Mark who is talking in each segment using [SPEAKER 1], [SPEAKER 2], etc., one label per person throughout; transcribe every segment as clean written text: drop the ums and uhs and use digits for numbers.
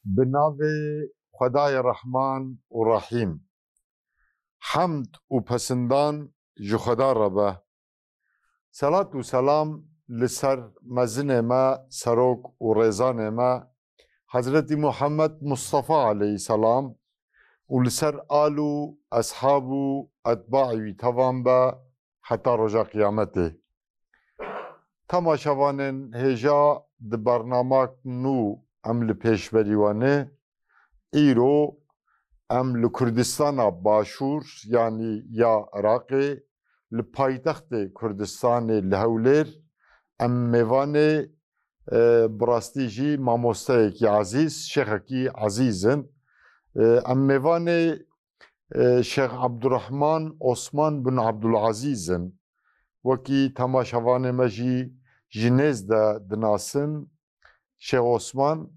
[SPEAKER 1] Bi navê Xwedayê Rehman û Rehîm. Hemd û pesindan ji Xweda re be. Selat û selam li ser mezinê me, serok û rêzanê me Hezretî Muhammed Mustafa aleyhî selam û li ser al û eshab û etbaê wî tevan be heta roja qiyametê. Temaşevanên hêja di bernamak nû em li pêşberî we ne. Îro em li Kurdistana Başûr yanî ya Iraqê li paytextê Kurdistanê li Hewlêr em mêvanê bi rastî jî mamosteyekî ezîz, şêxekî ezîz in. Em mêvanê Şêx Abdurrahman Osman bin Abdulazîz in. Wekî temaşevanê me jî ji nêz de dinasin, Şêx Osman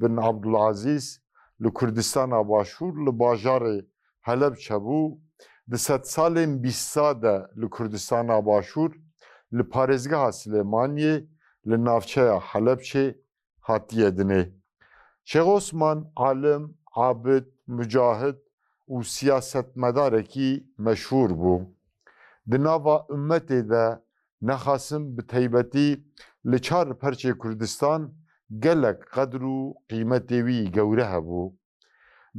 [SPEAKER 1] bin Abdulazîz li Kurdistana Başûr li bajarê Helebçe bû. Di sedsalên bîsta de li Kurdistana Başûr li parêzgeha Silêmaniyê li navçeya Helebçê hatiye dinê. Şêx Osman alim, abid, mucahid û siyasetmedarekî meşhûr bû. Di nava ummetê de nexasim bi teybetî li çar perçê Kurdistan gelek qedr û qîmetê wî gewre hebû.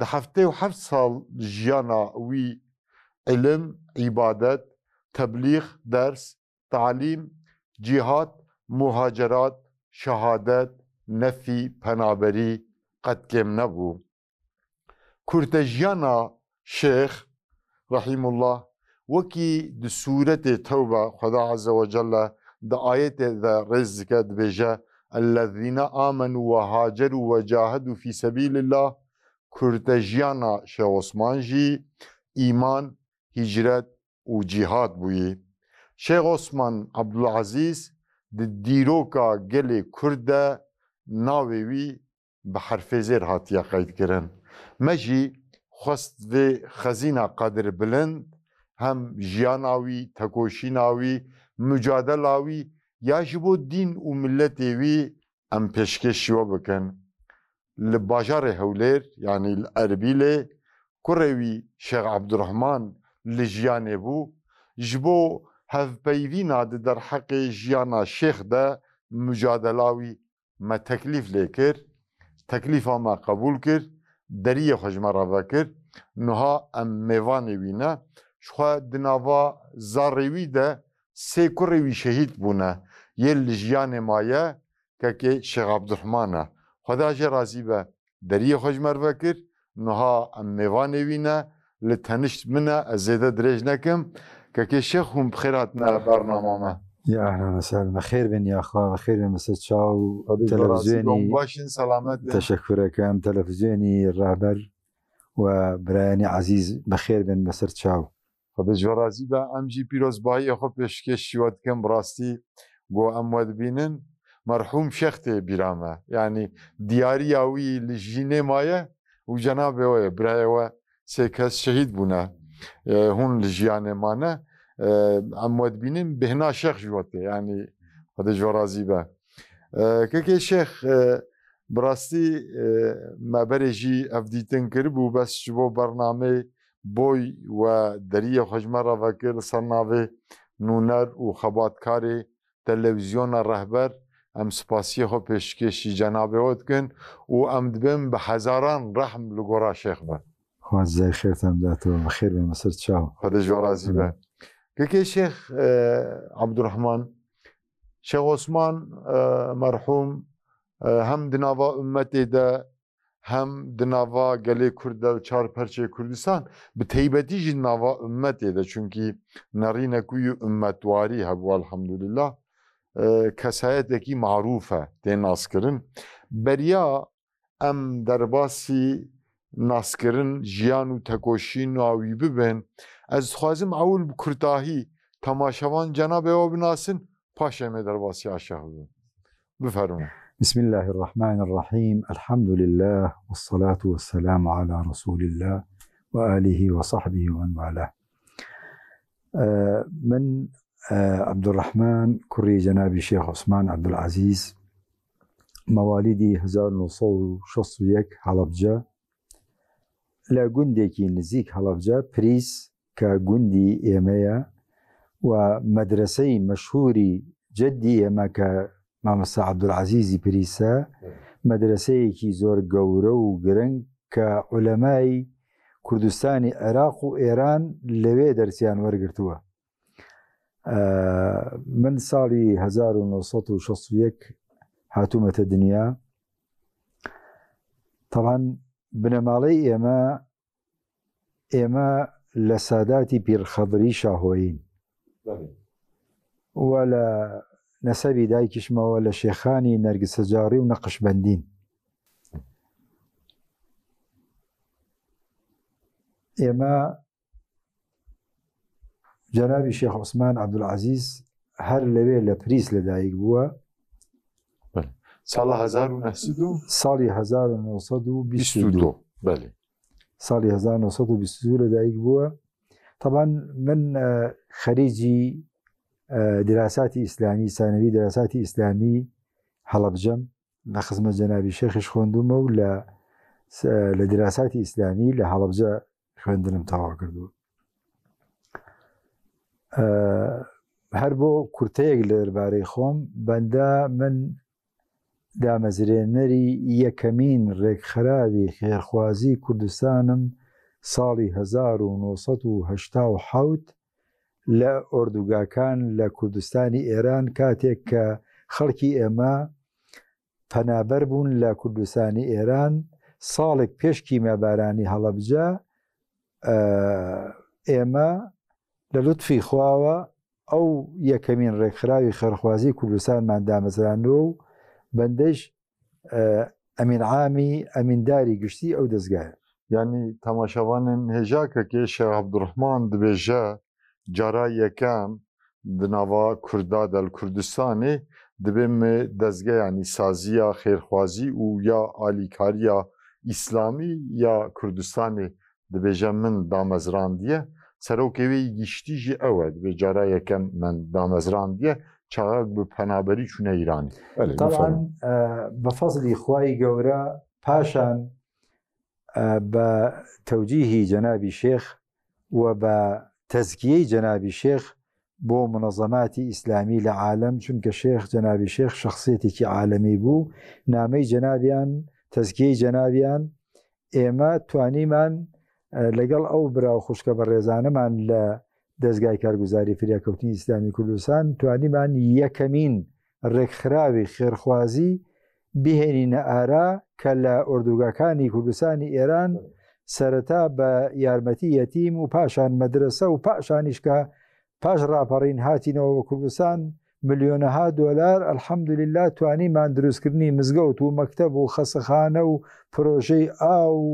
[SPEAKER 1] Di 77 sal jiyana wî ilim, îbadet, teblîx, ders, Talîm, cîhad, muhacerat, şehadet, nefî, penaberî qet kêm nebû. Kurtejiyana Şêx, Rahîmullah, wekî di sûretê Tewbe Xweda Azze we Celle di ayetê de rêz dike dibêje, Ellezîne amenû we hacerû we cahedû fî sebîlillah, kurtejiyana Şêx Osman jî îman, hîcret, û cîhad bûyî. Şêx Osman Abdulazîz di dîroka gelê Kurd de navê wî bi herfê zêr hatiye qeydkirin. Me jî xwest vê xezîna qedirbilind hem jiyana wî, tekoşîna wî, mucadela wî ya ji bo dîn û miletê wî em pêşkêşî we bikin. Li bajarê Hewlêr yanî li Erbîlê kurê wî Şêx Ebdurehman li jiyanê bû, ji bo hevpeyvîna di derheqê jiyana şêx de mucadela wî me teklîf lê kir, teklîfa me qebûl kir, deriyê xwe ji me re vekir, nuha em mêvanê wî ne, ji xwe di nava zarê wî de sê kurê wî şehîd bûne, yê li jiyanê maye Kekê Şêx Abdurhman e. Xweda jê razî be. Deriyê xwe ji me re vekir. Nuha em mêvanê wî ne. Li tenişt min e. Ez zêde dirêj nekim. Kekê Şêx hûn bi xêr hatine bernama me.
[SPEAKER 2] Ya ehlen ve sehlen. Bi xêr bin ya xwe, bi xêr bin bi ser çaw
[SPEAKER 1] Xwedê ji we razî be.
[SPEAKER 2] televîzyonî.
[SPEAKER 1] Hûn baş in, selamet in.
[SPEAKER 2] Teşekkür ekem. Televîzyonî rehber we birayanî ezîz bi xêr bin bi ser çaw.
[SPEAKER 1] Xwedê ji we razî be. Em jî pîrozbahiyê xwe pêşkêşî we dikin bi rastî ku em we dibînin. Merhûm Şêx tê bîra me. Yanî diyariya wî li jînê maye û cenabê we ye, birayê we sê kes şehîd bûne. Hûn li jiyanê mane. Em we dibînin bêhna Şêx ji we tê. Yanî Xwedê ji we razî be. Kekê Şêx bi rastî me berê jî hevdîtin kiribû bes ji bo bernameyê Boy we deriyê xwe ji me re vekir li ser navê nûner û xebatkarê televîzyona Rehber em spasiyê xwe pêşkêşî cenabê we dikin û em dibin bi hezaran rehm li gora şêx be.
[SPEAKER 2] Xwa cezayê xêr te bida te bi xêr be ser çav.
[SPEAKER 1] Xwedê ji we razî be. Kekê Şêx Abdurrahman, Şêx Osman merhûm hem di nava ummetê de hem di nava gelê Kurd de li çar perçeyê Kurdistan bi teybetî jî di nava ummetê de çunkî nerînek wî ummetwarî hebû elhamdulillah kesayetekî marûf e tê naskirin. Beriya em derbasî naskirin jiyan û tekoşîna wî bibin ez dixwazim ewil bi kurtahî temaşevan cenabê we binasin paşê em ê derbasî aşax bibin. بفرمو.
[SPEAKER 2] بسم الله الرحمن الرحيم الحمد لله والصلاة والسلام على رسول الله وآله وصحبه ومن والاه من عبدالرحمن کوڕی جەنابی شێخ عوسمان عەبدولعەزیز. مەوالیدی 1961 هەڵەبجە لە گوندێکی نزیک هەڵەبجە پریس کە گوندی ئێمەیە و مەدرەسەی مەشهوری جەدی ئێمە کە مامۆستا عەبدولعەزیزی پریسە، مەدرەسەیەکی زۆر گەورە و گرنگ کە عولەمای کوردستانی عێراق و ئێران لەوێ دەرسیان وەرگرتووە. من ساڵی 1961 هاتوومەتە دنیا. تەبعەن بنەماڵەی ئێمە ئێمە لە ساداتی پیرخەضری شاهۆیین و لە نەسەبی دایکیشمەوە لە شێخانی نەرگسەجاڕی و نەقشبەندین. ئێمە جەنابی شێخ عوسمان عەبدولعەزیز هەر لەوێ لە پریس لەدایک بووە.
[SPEAKER 1] ساڵ 1900
[SPEAKER 2] ساڵی 1922
[SPEAKER 1] بەێ
[SPEAKER 2] ساڵی 1922 لەدایک بووە. طبعا من خەریجی دراساتی ئیسلامی سانەوی دراساتی ئیسلامی هەڵەبجەم لە خزمەت جەنابی شێخیش خوێندوومە و لە لە دراساتی ئیسلامی لە هەڵەبجە خوێندنم تەواو کردووە. هەر بۆ کورتەیەک لە دەربارەی خۆم بەندە من دامەزرێنەری یەکەمین ڕێکخراوی خێرخوازی کوردستانم ساڵی 1970 لە ئۆردوگاکان لە کوردستانی ئێران کاتێک کە خەڵکی ئێمە پەنابەر بوون لە کوردستانی ئێران ساڵێک پێش کیمیابارانی هەڵەبجە ئێمە لە لوتفی خواوە ئەو یەکەمین ڕێکخراوی خێرخوازی کوردستانمان دامەزراندووە و بەندەش ئەمین عامی ئەمینداری گشتی ئەو دەزگایە.
[SPEAKER 1] یانی تەماشاوانên hêja kekê Şêx Abdurrahman dibêje cara yekem di nava Kurda de li Kurdistanê dibê me dezge yanî saziya xêrxwazî û ya alîkariya Îslamî ya Kurdistanê dibêje min damezrandiye. Serokê wê giştî jî ew e dibê cara yekem min damezrandiye çaxek bi penaberî çûne Îranê. Belê,
[SPEAKER 2] طبعا
[SPEAKER 1] bifermo.
[SPEAKER 2] بە فەزلی خوای گەورە پاشان بە تەوجیهی جەنابی شێخ و بە تەزکیەی جەنابی شێخ بۆ منەظەماتی ئیسلامی لە عالەم، چونکە شێخ جەنابی شێخ شخصیەتێکی عالەمی بوو، نامەی جەنابیان تەزکیەی جەنابیان ئێمە توانیمان لەگەڵ ئەو برا و خوشکە بەڕێزانەمان لە دەستگای کارگوزاری فریاکەوتنی ئیسلامی کوردستان توانیمان یەکەمین ڕێکخراوی خێرخوازی بهێنینە ئارا کە لە ئۆردوگاکانی کوردستانی ئێران سەرەتا بە یارمەتی یەتیم و پاشان مەدرسە و پاشانیش کە پاش ڕاپەڕین هاتینەوە بە کوردستان ملیۆنەها دۆلار الحەمدوللە توانیمان دروستکردنی مزگەوت و مەکتەب و خەسەخانە و پرۆژەی ئاو و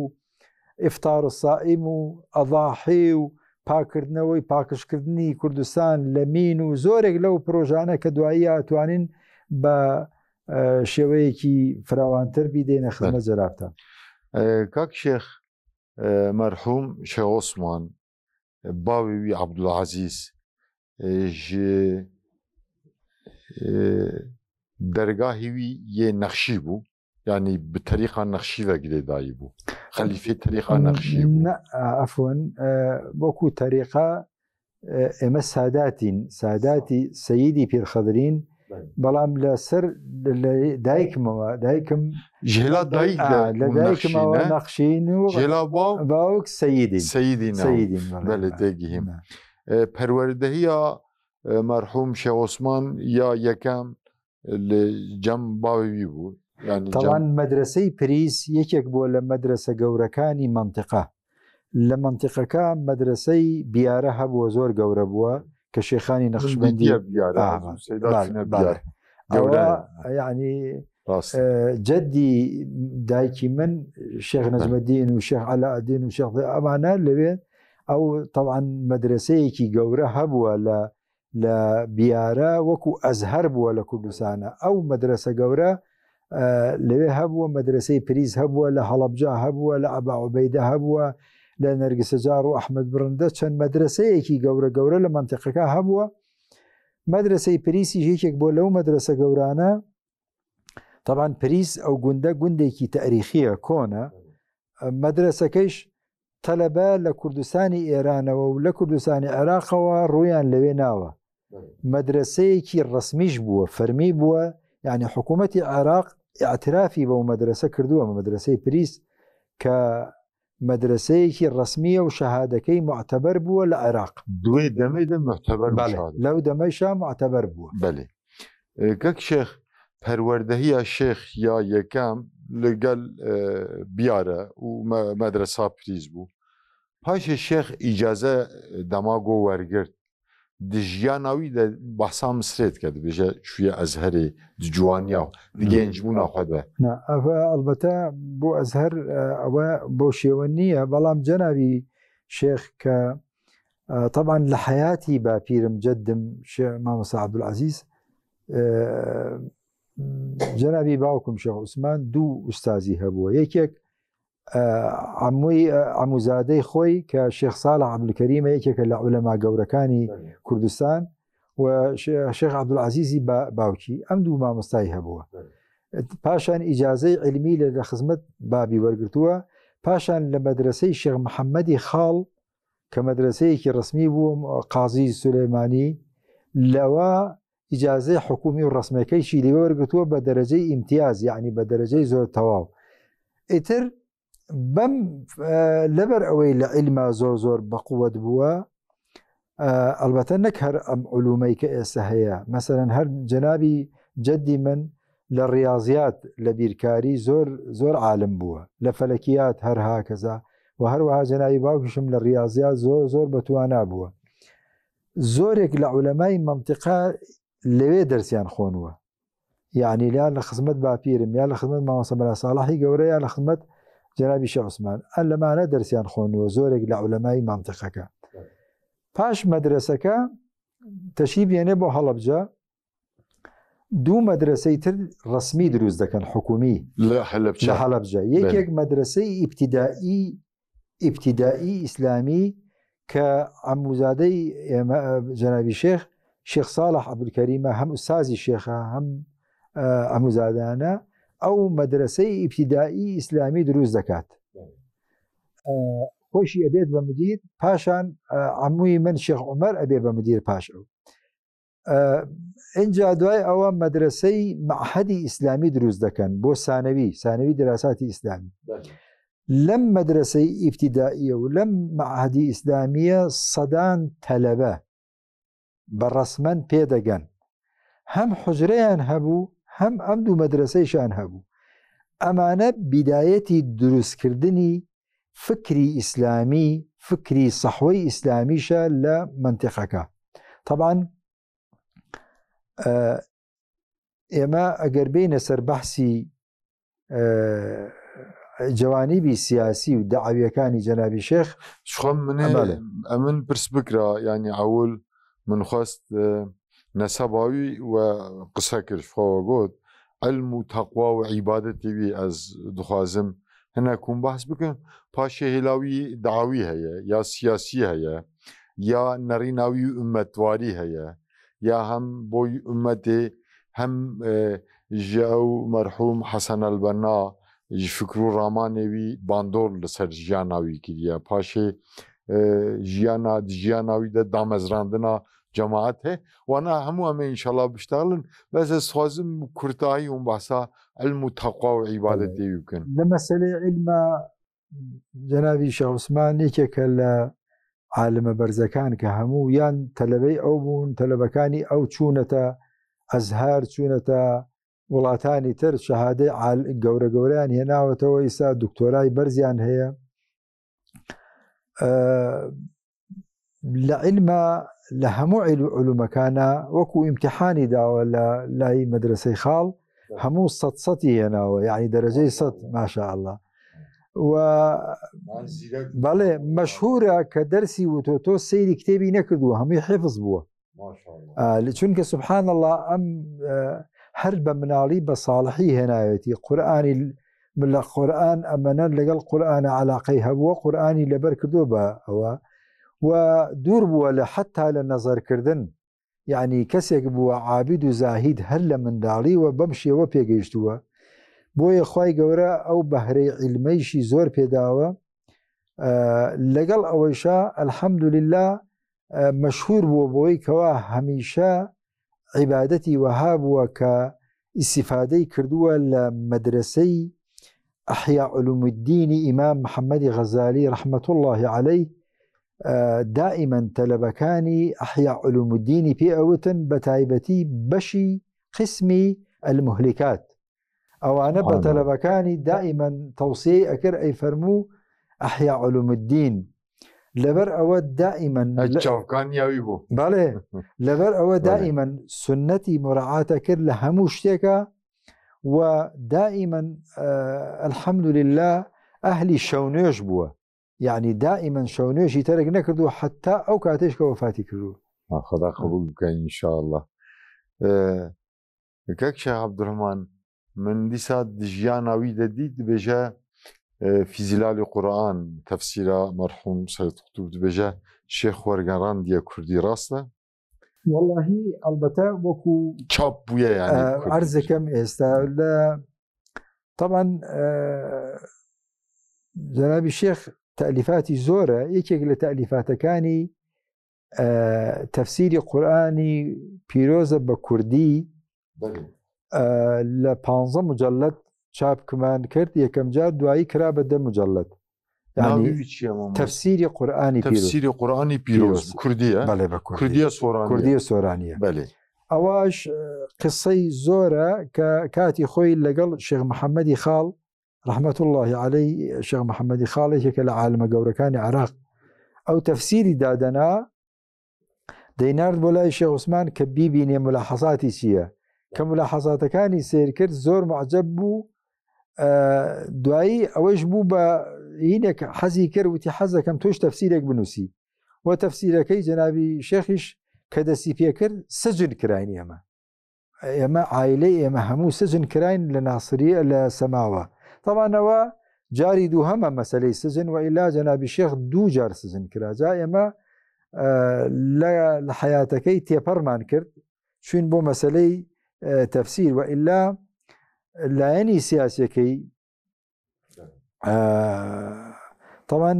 [SPEAKER 2] ئیفتار الصائم و ئەضاحی و پاکردنەوەی پاکشکردنی کوردستان لە مین و زۆرێک لەو پرۆژانە کە دواییە توانین بە شێوەیەکی فراوانتر بیدەینە خزمەت جەنابتان.
[SPEAKER 1] کاک شێخ مەرحوم شێخ عوسمان باوی وی عەبدولعەزیز ji dergahê wî yê nexşî bû yanî bi terîqa nexşî ve girêdayî bû xelîfê terîqa nexşî bû.
[SPEAKER 2] عەفوەن وەکو تەریقە ئێمە ساداتین ساداتی سەیدی پیرخەدرین بەڵام لەسەر دایکمەوە دایکم
[SPEAKER 1] ژێلا دایک
[SPEAKER 2] لە دایکمەوە نەخشین و
[SPEAKER 1] ژێلا
[SPEAKER 2] باوک سەیدین
[SPEAKER 1] سەیدین
[SPEAKER 2] سەیدین
[SPEAKER 1] بەلێ تێگەهیم. پەروەردەهیە مەرحوم شێخ عوسمان یا یەکەم لە جەم باوی وی بوو یعنی
[SPEAKER 2] طبعا مەدرسەی پریس یەکێک بووە لە مەدرسە گەورەکانی مەنتیقە. لە مەنتیقەکە مەدرسەی بیارە هەبووە زۆر گەورە بووە کە شێخانی نەخشبەندی ئەوە یعنی جەدی دایکی من شێخ نەجمەدین و شێخ عەلائەدین و شێخ ئەمانە لەوێ ئەو طبعا مەدرسەیەکی گەورە هەبووە لە لە بیارە وەکو ئەزهەر بووە لە کوردستانە. ئەو مەدرسە گەورە لەوێ هەبووە، مەدرسەی پریس هەبووە، لە هەڵەبجە هەبووە، لە ئەبا عوبەیدە هەبووە، لە نەرگسەجار و ئەحمەد بڕندە چەند مەدرسەیەکی گەورە گەورە لە مەنتیقەکە هەبووە. مەدرسەی پریسیش یەکێک بووە لەو مەدرسە گەورانە. تەبان پریس ئەو گوندە گوندێکی تەریخیە کۆنە مەدرسەکەیش تەلەبە لە کوردستانی ئێرانەوە و لە کوردستانی عێراقەوە ڕوویان لەوێ ناوە مەدرسەیەکی ڕسمیش بووە فەرمی بووە یعنی حکوومەتی عێراق اعترافی بەو مەدرسە کردووە مەدرسەی پریس کە مەدرسەیەکی ڕسمیە و شەهادەکەی معتەبەر بووە لە عێراق
[SPEAKER 1] دوێ دەمێ دە معتەبەر
[SPEAKER 2] لەو دەمەشا معتەبەر بووە
[SPEAKER 1] بەێ کەک شێخ پەروەردەهیا شێخ یا یەکەم لەگەل بیارە و مەدرسا پریز بوو پاشێ شێخ ئیجازە دەماگۆ وەرگرت di jiyana wî de behsa Misrê dike dibêje çûye Ezherê di ciwaniya di gêncbûna xwe de.
[SPEAKER 2] Na ev elbete بۆ ئەزهەر ئەوە بۆ شێوە نییە بەڵام جەنابی شێخ کە طبعا لە حیاتی باپیرم جدم مامۆستا عەبدولعەزیز جەنابی باوکم شێخ عوسمان دوو ئوستازی هەبووە یەکێک عەمووی عەموزادەی خۆی کە شێخ ساڵح عەبدولکەریمە یەکێکە لە عولەما گەورەکانی کوردستان و شێخ عەبدولعەزیزی باوکی ئەم دوو مامۆستای هەبووە پاشان ئیجازەی علمی لە خزمەت بابی وەرگتووە پاشان لە مەدرسەی شێخ محەممەدی خاڵ کە مەدرسەیەکی ڕسمی بوو قازی سولەیمانی لەوە ئیجازەی حکومی و ڕسمەکەیشی لێ وەرگتووە بە دەرەجەی ئیمتیاز یعنی بە دەرەجەی زۆر تەواو ئیتر بەم لەبەر ئەوەی لە عیلما زۆر زۆر بەقوت بووە ئەلبەتە نەک هەر ئەم علومەی کە ئێستا هەیە مەسەرەن هەر جەنابی جەدی من لە ڕاضیات لە بیرکاری زۆر زۆر عالم بووە لە فەلەکیات هەر هاکەزا و هەروەها جەنابی باوکیشم لە ڕاضیات زۆر زۆر بەتوانا بووە زۆرێک لە عولەمای مەنتیقە لەوێ دەرسیان خۆنووە یعنی یا لە خزمەت باپیرم یا لە خزمەت مامۆستا مەلا ساڵحی گەورە یا لە خزمەت جەنابی شێخ عوسمان ئەن لەمانە دەرسیان خۆنووە زۆرێک لە عولەمای مەنتیقەکە پاش مەدرسەکە تەشریف یێنێ بۆ هەڵەبجە دوو مەدرسەی تر ڕسمی دروست دەکەن حکومی
[SPEAKER 1] لە هەلەبجە
[SPEAKER 2] لە هەڵەبجە یەکێک مەدرسەی ئیبتیدائی ئیبتیدائی ئیسلامی کە عەموزادەی ئێمە جەنابی شێخ شێخ ساڵح عەبدولکەریمە هەم ئوستازی شێخە هەم عەموزادانە ئەو مەدرسەی ئیبتیدائی ئیسلامی دروست دەکات خۆشی ئەبێت بە مدیر پاشان عەمووی من شێخ عومەر ئەبێ بە مدیر پاش ئەو ئینجا دوای ئەوە مەدرسەی مەعهەدی ئیسلامی دروست دەکەن بۆ سانەوی سانەوی دراساتی ئیسلامی لەم مەدرسەی ئیبتیدائیە و لەم مەعهەدی ئیسلامیە سەدان تەلەبە بە ڕەسمەن پێدەگەن هەم حجرەیان هەبوو هەم ئەم دوو مەدرسەیشان هەبوو ئەمانە بیدایەتی دروستکردنی فکری ئیسلامی فکری سەحوەی ئیسلامیشە لە مەنتیقەکە طبعا ئێمە ئەگەر بینە سەر بەحسی جوانیبی سیاسی و داویەکانی جەنابی شێخ
[SPEAKER 1] شخۆم منێ ئەمن پرس بکرا ینی ئەول من خواست نەسەباوی و قسە کرد خۆوە گوت علم و تەقوا و عیبادەتی وی ئەز دخوازم هەنەکوم بەحس بکەم پاشێ هێلاوی داوی هەیە یا سیاسی هەیە یا نەڕیناوی ئومەتواری هەیە یا هەم بۆی ئومەتێ هەم ji ew merhûm Hesen Elbenna ji fikr û ramanê wî bandor li ser jiyana wî kiriye. Paşê jiyana di jiyana wî de damezrandina cemaet he. Wana hemû em ê înşallah biştexilin. Bes ez dixwazim kurtahî hûn behsa ilm û teqwa û îbadetê wî bikin.
[SPEAKER 2] لە مەسەلەی عیلما جەنابی شێخ عوسمان یەکێکە لە عالمە بەرزەکان کە هەموو یان تەلەبەی ئەو بوون تەلەبەکانی ئەو چوونەتە ئەزهار چوونەتە وڵاتانی تر شەهادەی گەورە گەورەیان هێناوەتەوە ئیسا دکتۆرای بەرزیان هەیە لە عیلما لە هەموو علومەکانە وەکو ئیمتحانی داوە لە لای مەدرسەی خاڵ هەموو سەد سەتی هێناوە یعنی دەرەجەی سەد ماشاءاللە و بەڵێ مەشهورە کە دەرسی وتۆ تۆ سەیری کتێبی نەکردووە هەمووی حفظ بووە چونکە سبحان الله ئەم هەر بە مناڵی بە ساڵحی هێناوێتی قورآانی لە قورآن ئەمەنە لەگەڵ قورآانە علاقەی هەبووە قورآانی لەبەر کردو بە ئەوە و دوور بووە لە حتا لە نەزەرکردن یعنی کەسێک بووە عابید و زاهید هەر لە منداڵی و بەم شێوە پێگەیشتووە. بۆیە خوای گەورە ئەو بەهرەی عیلمەیشی زۆر پێداوە. لەگەڵ ئەوەیشا الحمدللە مەشهور بووە بۆی کەوا هەمیشە عیبادەتی وەها بووە کە ئیسیفادەی کردووە لە مەدرسەی ئەحیا علوم الدینی ئیمام محەممەدی غەزالی رحمة الله عليه. دائما تەلەبەکانی ئەحیا علوم الدینی پێ ئەوتن، بە تایبەتی بەشی قسمی المهلکات. ئەوانە بە تەلەبەکانی دائما تەوسیەی ئەکرد، ئەی فەرموو ئەحیا علوم الدین. لەبەر ئەوە دائما
[SPEAKER 1] چاوکانیاوی بوو.
[SPEAKER 2] بەڵێ، لەبەر ئەوە دائما سنەتی مراعاتە کرد لە هەموو شتێکە و دائما الحمد لله ئەهلی شەونوێژ بووە، یعنی دائما شەونوێژی تەرک نەکردو حتا ئەو کاتێش کە وەفاتی کردو.
[SPEAKER 1] خدا قبول بکە إن شاء الله. کاک شێخ عەبدوڕەحمان، من دیسا ژیانا وی دەدیت دەبێژە في زلال قورآن تەفسیرا مەرحوم سەید قوتب دەبێژە شێخ وەرگەڕاندیە کوردی، ڕاستە؟
[SPEAKER 2] واللهی ئەلبەتە وەکو
[SPEAKER 1] چاپ بووە یعنی
[SPEAKER 2] عەرزەکەم ئێستا لە طبعا جەنابی شێخ تەلیفاتی زۆرە، یەکێک لە تەلیفاتەکانی تەفسیری قورئانی پیرۆزە بە کوردی لە 15 مجلد چاپکمان کرد یەکەم جار، دوایی کرا بە 10 مجلد.
[SPEAKER 1] یعنی
[SPEAKER 2] تەفسیری قورئانی
[SPEAKER 1] تەفسیری قورئانی پیرۆز کوردیە؟
[SPEAKER 2] بەڵێ بە
[SPEAKER 1] کوردیە سۆرانی،
[SPEAKER 2] کوردیە سۆرانیە.
[SPEAKER 1] بەڵێ.
[SPEAKER 2] ئەوەش قسەی زۆرە کە کاتی خۆی لەگەڵ شێخ محەممەدی خاڵ رحمة الله عليه، شێخ محەممەدی خاڵ یەکێکە لە عالمە گەورەکانی عێراق، ئەو تەفسیری دادەنا دەینارد بۆ لای شێخ عوسمان کە بیبینێ ملاحەزاتی چییە، کە ملاحەزاتەکانی سیر کرد زۆر معجب بوو. دوایی ئەوەش بوو بە هینێک حەزی کرد، وتی حەزەکەم تۆش تەفسیرێک بنووسی. و تەفسیرەکەی جەنابی شێخیش کە دەستی پێکرد سجن کراین. ئێمە عایلەی ئێمە هەموو سجن کراین لە ناسریە لە سەماوە. تەوانەوە جاری دووهەمە مەسلەی سجن و ئیلا جەنابی شێخ دوو جار سجن کرا. جا ئێمە لە حیاتەکەی تێپەڕمان کرد چوین بۆ مەسلەی تەفسیر و ئیلا لایەنی سیاسەکەی. طبعا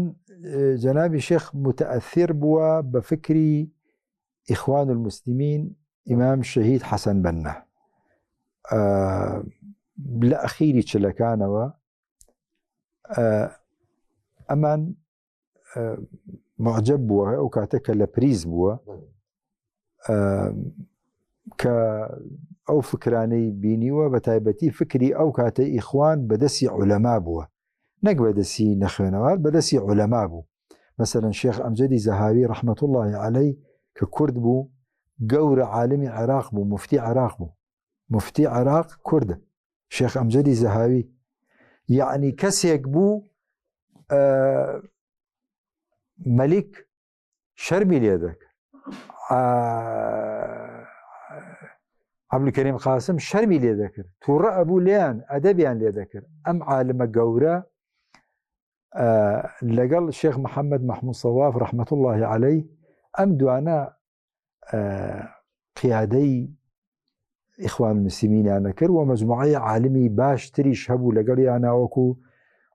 [SPEAKER 2] جەنابی شێخ متأثر بووە بە فکری ئیخوان المسلمین ئیمام شەهید حەسەن بەننا لە ئەخیری چلەکانەوە. ئەمان معجب بووە ئەو کاتە کە لە پریز بووە کە ئەو فکرانەی بینیوە، بە تایبەتی فکری ئەو کاتە ئیخوان بەدەستی عولەما بووە، نەک بەدەستی نەخوێنەوار، بەدەستی عولەما بوو. مەسەلەن شێخ ئەمجەدی زەهاوی رحمة الله عليه کە کورد بوو، گەورە عالمی عێراق بوو، مفتی عێراق بوو، مفتی عێراق کوردە شێخ ئەمجەدی زەهاوی. یعنی کەسێک بوو مەلیک شەرمی لێ دەکرد، عەبدولکەریم قاسم شەرمی لێ دەکرد، تووڕە ئەبوو لێیان، ئەدەبیان لێ دەکرد. ئەم عالمە گەورە لەگەڵ شێخ محەممەد مەحموود سەواف رحمة الله عليه، ئەم دوانە قیادەی ئیخوان مسلمینیان کرد و مجموعەی عالمی باشتریش هەبوو لەگەڵیانە، وەکو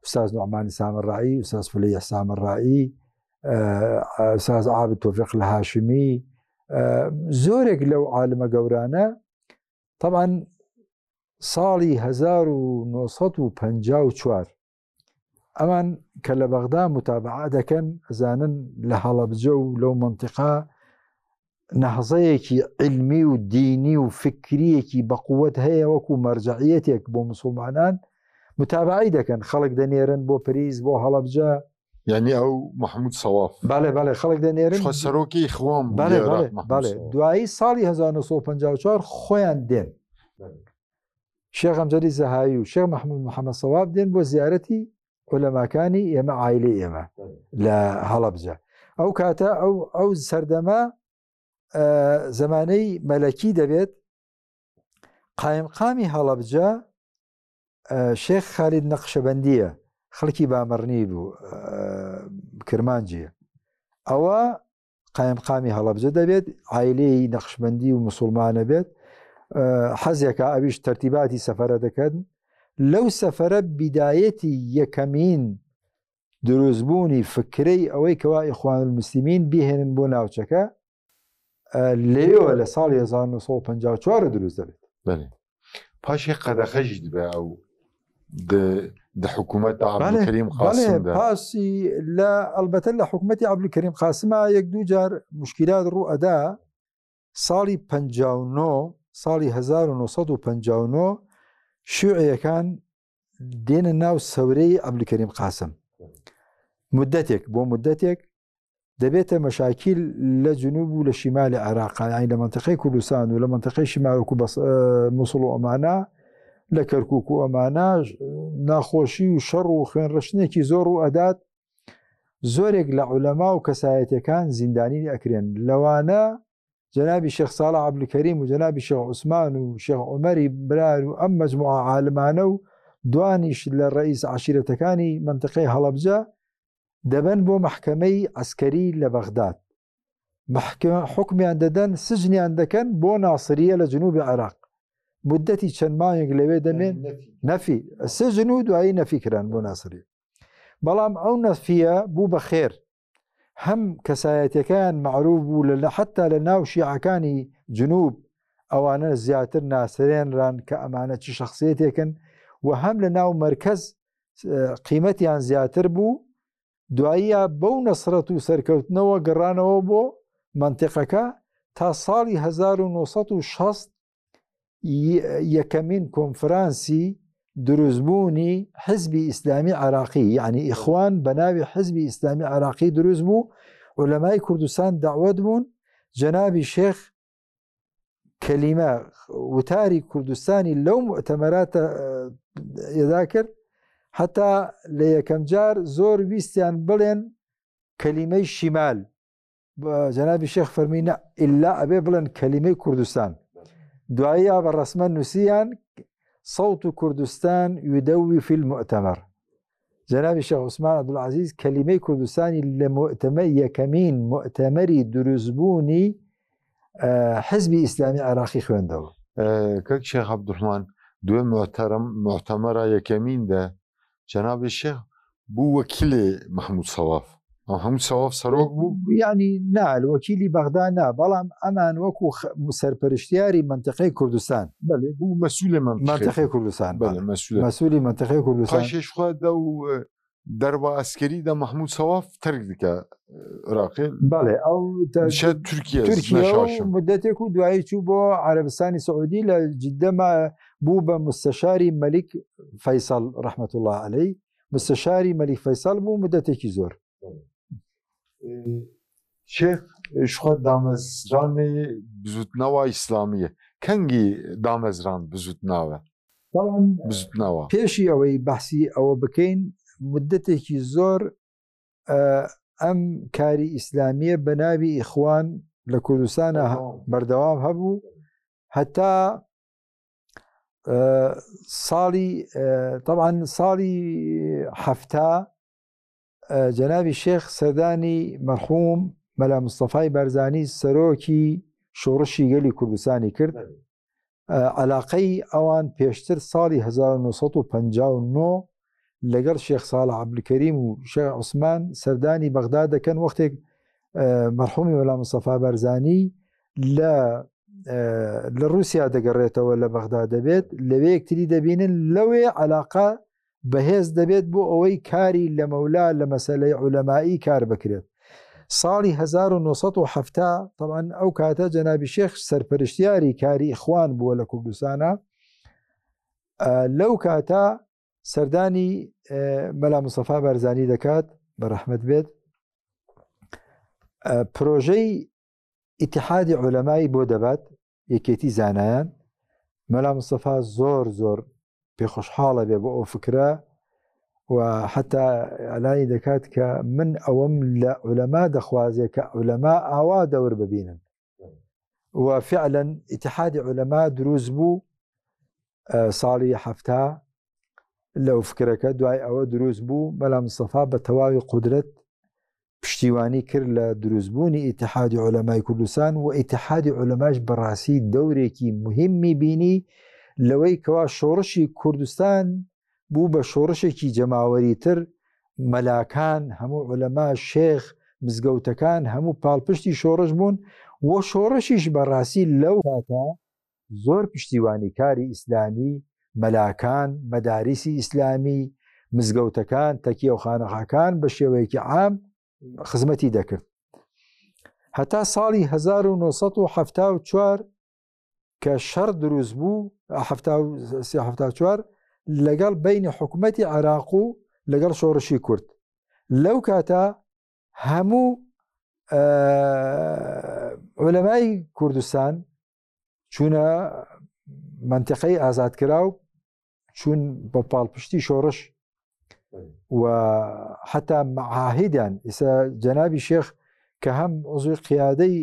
[SPEAKER 2] ئوستاز نوعمانی سامەڕایی، ئوستاز فلەیح سامەڕایی، ئوستاز عابد تۆفیق لە هاشمی، زۆرێک لەو عالمە گەورانە. طبعا ساڵی 1954 ئەمان کە لە بەغدا متابعە دەکەن، ئەزانن لە هەڵەبجە و لەو منطقە نەهزەیەکی علمی و دینی و فکریەکی بەقوت هەیە وەکو مەرجعیەتێک بۆ مسلمانان، متابعی دەکەن، خەڵک دەنێرن بۆ پریز، بۆ هەڵەبجە.
[SPEAKER 1] یعنی ئەو محمود سەواف؟
[SPEAKER 2] بەڵێ بەڵێ، خەڵک دەنێرن.
[SPEAKER 1] سەرۆکی ئیخوان.
[SPEAKER 2] بەڵێ بەڵێ بەڵێ. دوایی ساڵی 1954 خۆیان دێن، شێخ ئەمجەدی زەهاوی و شێخ محمود محەممەد سەواب دێن بۆ زیارەتی عولەماکانی ئێمە، عایلەی ئێمە لە هەڵەبجە. ئەو کاتە ئەو سەردەمە زمانەی مەلەکی دەبێت. قایمقامی هەڵەبجە شێخ خالید نەقشەبەندیە، خەڵکی بامەڕنی بوو، کرمانجیە. ئەوە قایمقامی هەڵەبجە دەبێت، عایلەی نەقشبەندی و مسلمانە بێت. حەزێکە ئەویش تەرتیباتی سەفەرە دەکەن. لەو سەفەرە بیدایەتی یەکەمین دروستبوونی فکرەی ئەوەی کەوا ئیخوان المسلمین بیهێنن بۆ ناوچەکە لێوە لە ساڵی 1954 دروست دەبێت.
[SPEAKER 1] بەێ پاشی قەدەخەژی دەبێ ئەو دە حکوومەت عبدالکریم قاسم
[SPEAKER 2] پاسی لە ئەلبەتە لە حکوومەتی عبدالکریم قاسمە یەک دوو جار مشکلات ڕوو ئەدا ساڵی 59 ساڵی 1959 شیوعیەکان دێنە ناو سەورەی عبدالکریم قاسم مدەتێک بۆ مدەتێک دەبێتە مەشاکیل لە جنوب و لە شیمالی عێراق یانی لە مەنتیقەی کوردستان و لە مەنتیقەی شیمال وەکو بەس موسڵ و ئەمانە لە کەرکوک و ئەمانە ناخۆشی و شەڕ و خوێنڕشتنێکی زۆر و ئەدات زۆرێک لە عولەما و کەسایەتەکان زیندانی ئەکرێن لەوانە جەنابی شێخ ساڵح عەبدولکەریم و جەنابی شێخ عوسمان و شێخ عومەری برار و ئەم مەجموعە عالمانە و دوانیش لە ڕئیس عەشیرەتەکانی مەنتیقەی هەڵەبجە دەبەن بۆ مەحکەمەی عەسکەری لە بەغداد مەحکەمە حوکمیان دەدەن سجنیان دەکەن بۆ ناسریە لە جنوبی عێراق مدەتی چەند مانگێک لەوێ دەمێن نەفی سجن و دوایی نەفی کران بۆ ناسری بەڵام ئەو نەفیە بوو بە خێر هەم کەسایەتەکەیان معروف بوو لە حتا لە ناو شیعەکانی جنوب ئەوانە زیاتر ناسرێنران کە ئەمانە چ شخصیتێکن و هەم لە ناو مرکز قیمەتیان زیاتر بوو دواییە بەو نەسرەت و سەرکەوتنەوە گەڕانەوە بۆ مەنتیقەکە تا ساڵی 1960 یەکەمین کۆنفرانسی دروستبوونی حزبی ئیسلامی عراقی یعنی ئیخوان بە ناوی حزبی ئیسلامی عراقی دروست بوو عولەمای کوردستان داوت بوون جەنابی شێخ کەلیمە وتاری کوردستانی لەو موئتەمەراتە ئێدا کرد حتا لە یەکەم جار زۆر ویستیان بڵێن کەلیمەی شیمال جەنابی شێخ فەرمی نە ئللا ئەبێ بڵێن کەلیمەی کوردستان دواییە بە ڕسمە نووسیان صوت کوردستان يدوي في المؤتمر جەنابی شێخ عوسمان عەبدولعەزیز کەلیمەی کوردستانی لە موئتەمەر یەکەمین موئتەمەری دروستبوونی حزبی ئیسلامی عێراقی خوێندەوە.
[SPEAKER 1] کاک شێخ عەبدوڕحمان دوێ موحتەرەم موئتەمەرا یەکەمین دە جەنابی شێخ بوو وەکیلێ مەحمود سەواف مەحمود سەواف سەرۆک بوو؟
[SPEAKER 2] یانی نا وەکیلی بەغدا نا بەڵام ئەمان وەکو سەرپەرشتیاری مەنتیقەی کوردستان.
[SPEAKER 1] بەلێ بوو مەسولێ
[SPEAKER 2] مەنتیقەی کوردستان بەلێ مەسولی مەنتیقەی کوردستان.
[SPEAKER 1] پاشێش خوا دەو دەربا ئەسکەری دە مەحمود سەواف تەرک دکە عراقێ.
[SPEAKER 2] بەڵێ ئەو
[SPEAKER 1] شە تورکیە
[SPEAKER 2] تورکیە مدەتێک و دوایی چوو بۆ عەرەبستانی سعودی لە جدە ما بوو بە مستەشاری مەلیک فەیسەڵ ڕەحمەت الله عەلەی مستەشاری مەلیک فەیسەڵ بوو مدەتێکی زۆر.
[SPEAKER 1] شێخ شخوا دامەزرانێ بزوتنەوە ئیسلامیە کەنگی دامەزران بزوتناوە
[SPEAKER 2] بەڵام
[SPEAKER 1] بزوتنەوە
[SPEAKER 2] پێشی ئەوەی بەحسی ئەوە بکەین مدەتێکی زۆر ئەم کاری ئیسلامیە بە ناوی ئیخوان لە کوردستانە بەردەوام هەبوو هەتا ساڵی طبعا ساڵی هەفتا جەنابی شێخ سەردانی مەرحوم مەلا مستەفای بارزانی سەرۆکی شۆڕشی گەلی کوردستانی کرد علاقەی ئەوان پێشتر ساڵی 1959 لەگەڵ شێخ ساڵح عەبدولکەریم و شێخ عوسمان سەردانی بەغدا دەکەن وەختێک مەرحومی مەلا مستەفا بارزانی لە لە رووسیا دەگەڕێتەوە لە بەغدا دەبێت لەوێ یەکتری دەبینن لەوێ علاقە بەهێز دەبێت بۆ ئەوەی کاری لەمەولا لە مەسەلەی عولەمایی کار بکرێت. ساڵی 1970 تەبعەن ئەو کاتە جەنابی شێخ سەرپەرشتیاری کاری ئیخوان بووە لە کوردستانە لەو کاتە سەردانی مەلا مستەفا بارزانی دەکات بە ڕەحمەت بێت پرۆژەی ئیتحادی عولەمای بۆ دەبات یەکێتی زانایان مەلا مستەفا زۆر زۆر پێخۆشحاڵە بێ بۆ ئەو فکرە و حتا ئەلانی دەکات کە من ئەوەم لە عولەما دەخوازێ کە عولەما ئاوا دەور ببینن و فعلا ئیتحادی عولەما دروست بوو ساڵی هەفتا لەو فکرەکە دوای ئەوە دروست بوو مەلا مستەفا بە تەواوی قودرەت پشتیوانی کرد لە دروستبوونی ئیتحادی عولەمای کوردستان و ئیتحادی عولەماش بەڕاستی دەورێکی مهمی بینی لەوەی کەوا شۆڕشی کوردستان بوو بە شۆڕشێکی جەماوەری تر مەلاکان هەموو عولەما شێخ مزگەوتەکان هەموو پاڵپشتی شۆڕش بوون و شۆڕشیش بەڕاستی لەو کاتە زۆر پشتیوانی کاری ئیسلامی مەلاکان مەداریسی ئیسلامی مزگەوتەکان تەکیە و خانەقاکان بە شێوەیەکی عام خزمەتی دەکرد هەتا ساڵی 1974 کە شەڕ دروست بوو 1974 لەگەڵ بینی حکوومەتی عێراق و لەگەڵ شۆڕشی کورد لەو کاتە هەموو عولەمای کوردستان چوونە منتیقەی ئازادکرا و چوون بە پاڵپشتی شۆڕش و حتا معاهدیان ئێستا جەنابی شێخ کە هەم عزوی قیادەی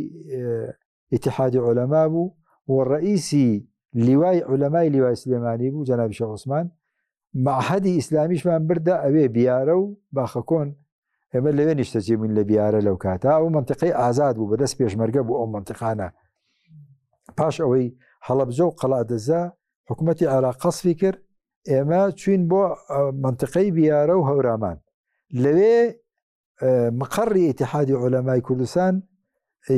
[SPEAKER 2] ئیتیحادی عولەما بوو و ڕئیسی لیوای عولەمای لیوای سلێمانی بوو جەنابی شێخ عوسمان معهدی ئیسلامیشمان بردە ئەوێ بیارە و باخەکۆن ئێمە لەوێ نیشتەجێ بووین لە بیارە لەو کاتە ئەو منتیقەی ئازاد بوو بەدەست پێشمەرگە بوو ئەو منتیقانە پاش ئەوەی هەڵەبجە و قەڵادەزە حکوومەتی عێراق قەسفی کرد ئێمە چوین بۆ منتیقەی بیارە و هەورامان لەوێ مقەڕی ئیتیحادی عولەمای کوردستان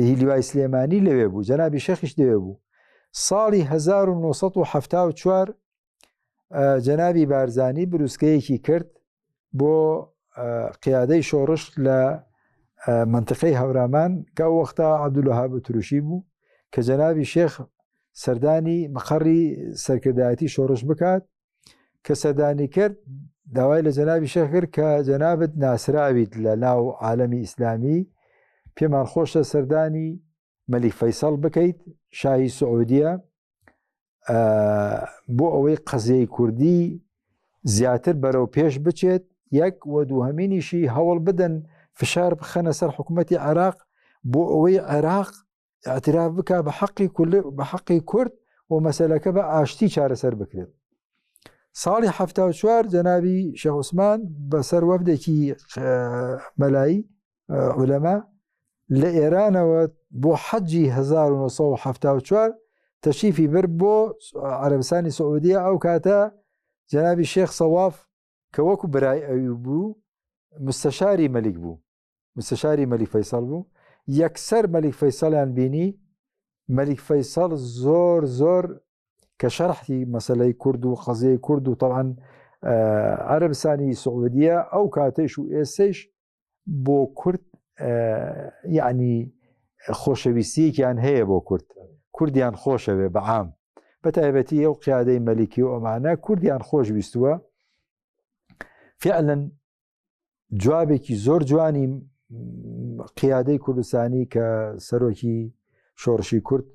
[SPEAKER 2] هی لیوای سلێمانی لەوێ بوو جەنابی شێخیش لەوێ بوو ساڵی 1974 جەنابی بارزانی بروسکەیەکی کرد بۆ قیادەی شۆڕش لە منطقەی هەورامان کە ئەو وەختە عەبدولوەهاب تروشی بوو کە جەنابی شێخ سەردانی مقەڕی سەرکردایەتی شۆڕش بکات کە سەردانی کرد داوای لە جەنابی شێخ کرد کە جەنابت ناسراویت لە ناو عالەمی ئیسلامی پێمان خۆشە سەردانی مەلیک فەیسەڵ بکەیت شاهی سعودیە بۆ ئەوەی قەزیەی کوردی زیاتر بەرەو پێش بچێت یەک و دووهەمینیشی هەوڵ بدەن فشار بخەنە سەر حکوومەتی عێراق بۆ ئەوەی عێراق اعتراف بک بە حەقی بە حەقی کورد و مەسەلەکە بە ئاشتی چارەسەر بکرێت ساڵی ه چوار جەنابی شێخ عوسمان بەسەر وەفدێکی مەلایی عولەما لە ئێرانەوە بۆ حەجی 1974 تەشریفی برد بۆ عەرەبستانی سعودیە ئەو کاتە جەنابی شێخ سەواف کە وەکو برای ئەوی بوو مستەشاری مەلیک بوو مستەشاری مەلیک فەیسەڵ بوو یەکسەر مەلیک فەیسەڵیان بینی مەلیک فەیسەڵ زۆر زۆر کە شەرحی مەسلەی کورد و قەزیەی کورد و تەوان عەربستانی سعودیە ئەو کاتێش و ئێسەیش بۆ کورد یعنی خۆشەویستیەکیان هەیە بۆ کورد کوردیان خۆشەوێ بەعام بە تایبەتی ئەو قیادەی مەلیکی و ئەمانە کوردیان خۆش ویستووە فعلا جوابێکی زۆر جوانی قیادەی کوردستانی کە سەرۆکی شۆڕشی کورد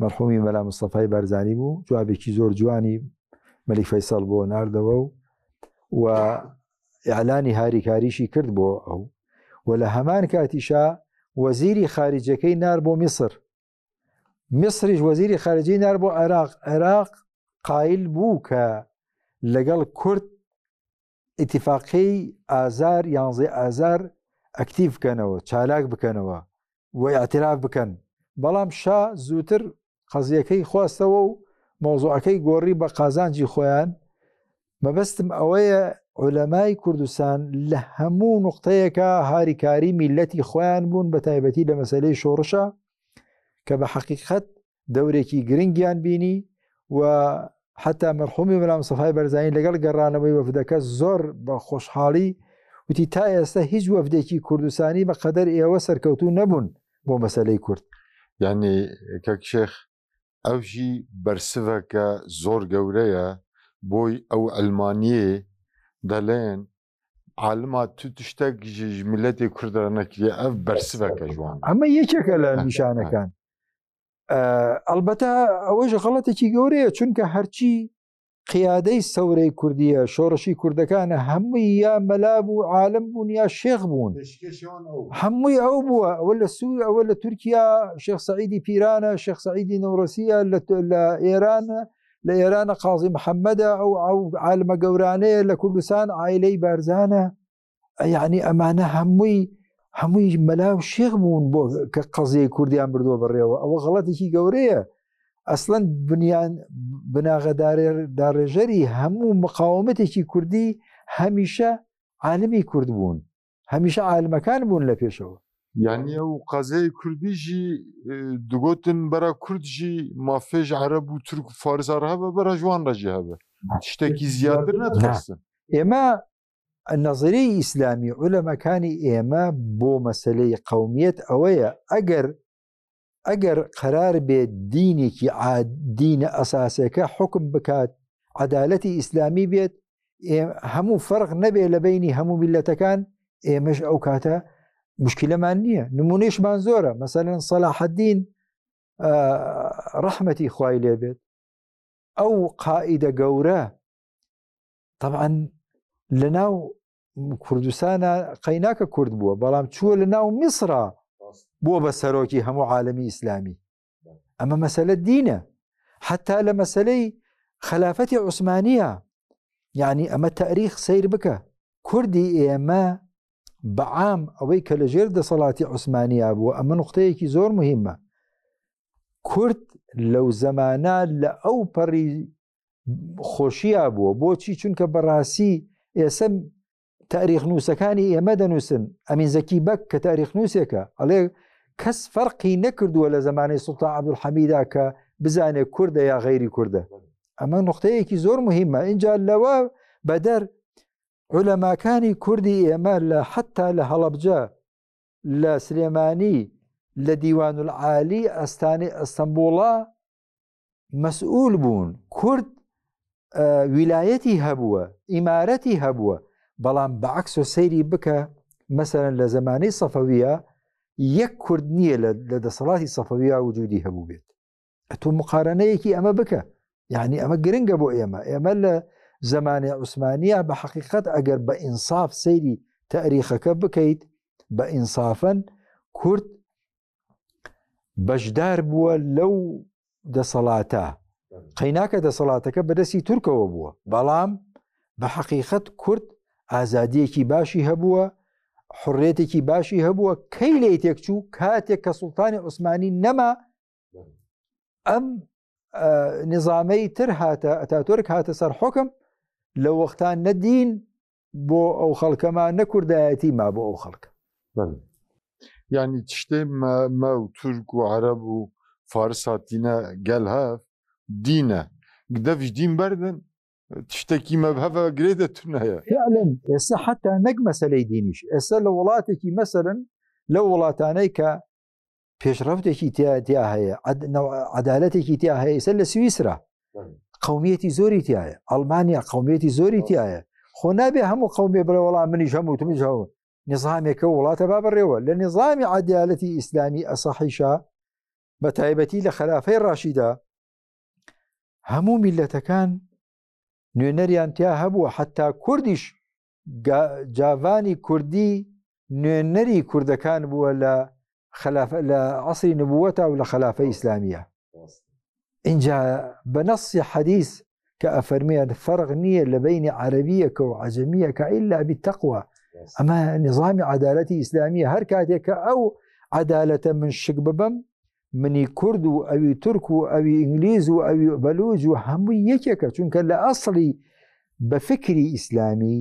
[SPEAKER 2] مەرحومی مەلا مستەفای بارزانی بوو جوابێکی زۆر جوانی مەلیک فەیسەڵ بۆ ناردەوە و و ئیعلانی هاریکاریشی کرد بۆ ئەو و لە هەمان کاتیشا وەزیری خارجەکەی نار بۆ میسر میسریش وەزیری خارجی نار بۆ عێراق عێراق قایل بوو کە لەگەڵ کورد ئیتیفاقیەی ئازار یانزەی ئازار ئەکتیڤ بکەنەوە چالاک بکەنەوە و ئیعتراف بکەن بەڵام شا زووتر قەزیەکەی خواستەوە و مەوزوعەکەی گۆڕی بە قازانجی خۆیان مەبەستم ئەوەیە عولەمای کوردستان لە هەموو نقطەیەکە هاریکاری میلەتی خۆیان بوون بە تایبەتی لە مەسلەی شۆڕشە کە بە حەقیقەت دەورێکی گرنگیان بینی و حتا مەرحومی مەلا مستەفای بەرزانی لەگەڵ گەڕانەوەی وەفدەکە زۆر بە خۆشحاڵی وتی تا ئێستا هیچ وەفدێکی کوردستانی بە قەدەر ئێوە سەرکەوتوو نەبوون بۆ مەسەلەی کورد.
[SPEAKER 1] یانی کاک شێخ ئەوژی بەرسڤەکە زۆر گەورەیە بۆی ئەو عەلمانیێ دەلێن عالما تو تشتێک ژ میلەتی کورد را نەکریە ئەv بەرسڤەکە جوان.
[SPEAKER 2] ئەمە یەکێکە لە نیشانەکان. ئەڵبەتە ئەوەش غەڵەتێکی گەورەیە چونکە هەرچی قیادەی سەورەی کوردیە شۆڕشی کوردەکانە هەمووی یا مەلا بوو عالم بوون یا شێخ بوون هەمووی ئەو بووە ئەوە لە سوور ئەوە لە تورکیا شێخ سعیدی پیرانە شێخ سعیدی نەورەسیە لە ئێرانە لە ئێرانە قازی محەممەدە ئەو ئەو عالمە گەورانەیە لە کوردستان عیلەی بارزانە یعنی ئەمانە هەمووی هەمووی مەلا و شێخ بوون بۆ کە قەزیەی کوردیان بردووە بەڕێوە ئەوە غەڵەتێکی گەورەیە. ئەسڵەن بنیان بناغەداڕێژەری هەموو مقاومەتێکی کوردی هەمیشە عالمی کورد بوون هەمیشە عالمەکان بوون لە پێشەوە.
[SPEAKER 1] یانی ئەو قەزەی کوردی ژی دگۆتن بەرە کورد ژی مافێ ژ عەرەب و تورک و فارسا ڕە هەبە بەرە ژ وان ڕە ژی هەبە شتێکی زیاتر نەدخواستن.
[SPEAKER 2] ئێمە نەزریەی ئیسلامی عولەمەکانی ئێمە بۆ مەسەلەی قەومیەت ئەوەیە ئەگەر ئەگەر قەرار بێت دینێکی دینە ئەساسەکە حکم بکات عەدالەتی ئیسلامی بێت هەموو فەرق نەبێ لە بینی هەموو میلەتەکان ئێمەش ئەو کاتە مشکلەمان نییە نمونەیشمان زۆرە مەسەلەن سەلاحەدین ڕەحمەتی خوای لێبێت ئەو قائیدە گەورە طبعا لە ناو کوردستانە قەیناکە کورد بووە بەڵام چووە لە ناو میسرا بووە بە سەرۆکی هەموو عالمی ئیسلامی ئەمە مەسەلە دینە حتا لە مەسلەی خەلافەتی عوسمانە یعنی ئەمە تاریخ سیر بکە کوردی ئێمە بەعام ئەوەی کە لە ژێر دەسەڵاتی عوسمانیا بووە ئەمە نقطەیەکی زۆر مهمە کورد لەو زەمانە لە ئەو پەڕی خۆشییا بووە بۆچی چونکە بەڕاستی ئێسە تاریخ نووسەکانی ئێمە دەنووسن ئەمین زەکی بەک کە تاریخ نووسێکە ئەڵێ کەس فەرقی نەکردووە لە زمانی سوڵتان عەبدولحەمیدا کە بزانێ کوردە یا غەیری کوردە ئەمە نقطەیەکی زۆر مهمە اینجا لەوە بەدەر عولەماکانی کوردی ئێمە لە حتا لە هەڵەبجە لە سلێمانی لە دیوان العالی ئەستانی ئەستەمبوڵە مەسئول بوون کورد ویلایەتی هەبووە ئیمارەتی هەبووە بەڵام بە عکس و سەیری بکە مەسەرەن لە زمانی سەفەویە یەک کورد نییە لە دەسەڵاتی سەفەویە وجودی هەبوو بێت ئەتۆ مقارنەیەکی ئەمە بکە یعنی ئەمە گرنگە بۆ ئێمە ئێمە لە زمانی عوسمانیا بە حقیقت ئەگەر بە ئینساف سەیری تاریخەکە بکەیت بە ئینسافەن کورد بەشدار بووە لەو دەسەڵاتە قەیناکە دەسەڵاتەکە بەدەستی تورکەوە بووە بەڵام بە حەقیقەت کورد ئازادیەکی باشی هەبووە حڕێتێکی باشی هەبووە کەی لێ تێکچوو کاتێک کە سوڵتانی عوسمانی نەما ئەم نظامەی تر هاتە ئەتاتۆرک هاتە سەر حکم لە وەختان نەدین بۆ ئەو خەڵکەما نە کوردایەتی ما بۆ ئەو خەڵکە.
[SPEAKER 1] بەڵێ یانی تشتێ مە مە و تورک و عەرەب و فارس هاتینە گەل هەv دینە گدەڤش دین بەردن تشتێکی مە هەڤ گرێدە تونەیە.
[SPEAKER 2] فعلا ئێستا حتا نەک مەسەلەی دینیش ئێستا لە وڵاتێکی مەسەلەن لەو وڵاتانەی کە پێشڕەفتێکی تیا هەیە عدالەتێکی تیا هەیە ئێستا لە سویسرا قومیەتی زۆری تایە ئەڵمانیا قومیەتی زۆری تایە خۆ نابێ هەموو قومێ بڵێ وەڵام منیش هەموو تمیش هەموو نظامێکە وڵاتە با بەڕێوە لە نظامی عدالەتی ئیسلامی ئەسەحیشا بە تایبەتی لە خەلافەی ڕاشیدا هەموو میلەتەکان نوێنەریان تیا هەبووە حتا کوردیش جاڤانی کوردی نوێنەری کوردەکان بووە لە خەلافە لە عەسری نبووەتا و لە خەلافە ئیسلامیە اینجا بە نەصی حەدیث کە ئەفەرمێن فەرق نییە لە بینی عەرەبیەکە و عەجەمیەکە ئیلا بالتقوى ئەمە نظامی عەدالەتی ئیسلامیە هەر کاتێک کە ئەو عەدالەتە من شک ببەم منی کورد و ئەوی تورک و ئەوی ئینگلیز و ئەوی بەلوج و هەمووی یەکێکە چونکە لە ئەسڵی بە فکری ئیسلامی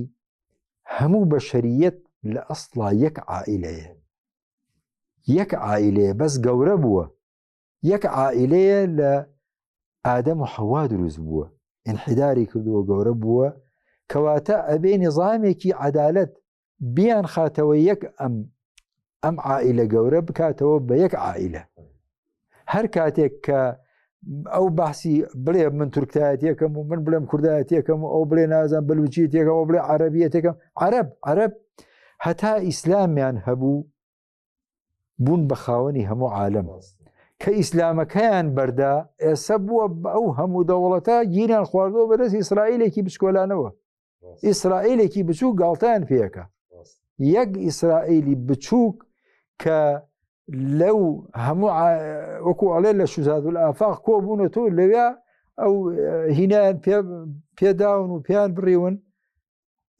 [SPEAKER 2] هەموو بەشەریەت لە ئەسڵا یەک عائلەیە یەک عائلەیە بەس گەورە بووە یەک عائلەیە لە ئادەم و حەوا دروست بووە ئینحیداری کردووە گەورە بووە کەواتە ئەبێ نظامێکی عەدالەت بیان خاتەوە یەک ئەم ئەم عائلە گەورە بکاتەوە بە یەک عائلە هەر کاتێک کە ئەو باسی بڵێ من تورکایەتەکەم و من بڵێم کوردایەتەکەم و ئەو بڵێ نازان بەلوچیتێکەم ئەو بڵێ عەربیەتێکم عەرب عەرب هەتا ئیسلامیان هەبوو بوون بە خاوەنی هەموو عالم کە ئیسلامەکەیان بەردا ئێستا بووە ئەو هەموو دەوڵەتە گیریان خواردەوە بەدەست ئیسرائیلێکی بچکۆلانەوە ئیسرائیلێکی بچووک گاڵتەیان پێەکە یەک ئیسرائیلی بچووک کە لەو هەموو وەکو ئەڵێ لە شوزاد ئافاق کۆبوونە تۆ لەوێ ئەو هینیان پێداون و پێیان بڕیون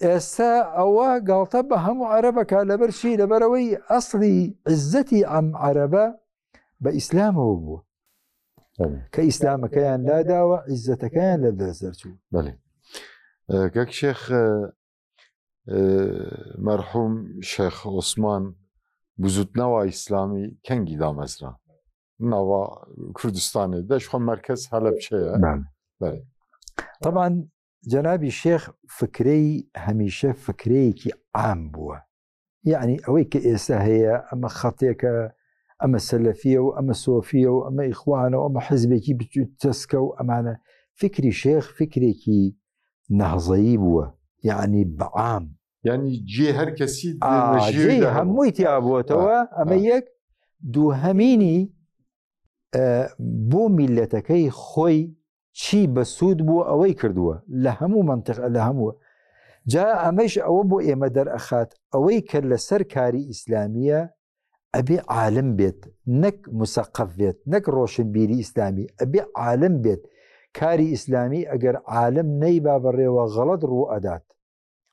[SPEAKER 2] ئێستا ئەوە گاڵتە بە هەموو عەرەبەکە لەبەر چی لەبەرەوەی ئەسڵی عزەتی ئەم عەرەبە بە ئیسلامەوە بووە. کە ئیسلامەکەیان لاداوە عیزەتەکەیان لە دەست دەرچوو.
[SPEAKER 1] بەێ کاک شێخ مەرحوم شێخ عوسمان بزوتنەوە ئیسلامی کەنگی دامەزرا ناوە کوردستانی دەش خۆ مەرکز هەلەبچەیە.
[SPEAKER 2] بەێ طبعا جەنابی شێخ فکرەی هەمیشە فکرەیەکی عام بووە یعنی ئەوەی کە ئێستا هەیە ئەمە خەتێکە ئەمە سەلەفیە و ئەمە سۆفیە و ئەمە ئیخوانە و ئەمە حزبێکی بچوو تەسکە و ئەمانە فکری شێخ فکرێکی نەهزەیی بووە یعنی بەعام
[SPEAKER 1] یعنی جێ هەر کەسی
[SPEAKER 2] هەمووی تیا بووەتەوە ئەمە یەک دووهەمینی بۆ میلەتەکەی خۆی چی بەسوود بووە ئەوەی کردووە لە هەموو مەنتق لە هەموو جا ئەمەش ئەوە بۆ ئێمە دەرئەخات ئەوەی کە لەسەر کاری ئیسلامیە ئەبێ عالم بێت نەک مسەقەف بێت نەک ڕۆشنبیری ئیسلامی ئەبێ عالم بێت کاری ئیسلامی ئەگەر عالم نەیبا بەڕێوە غەڵەت ڕوو ئەدات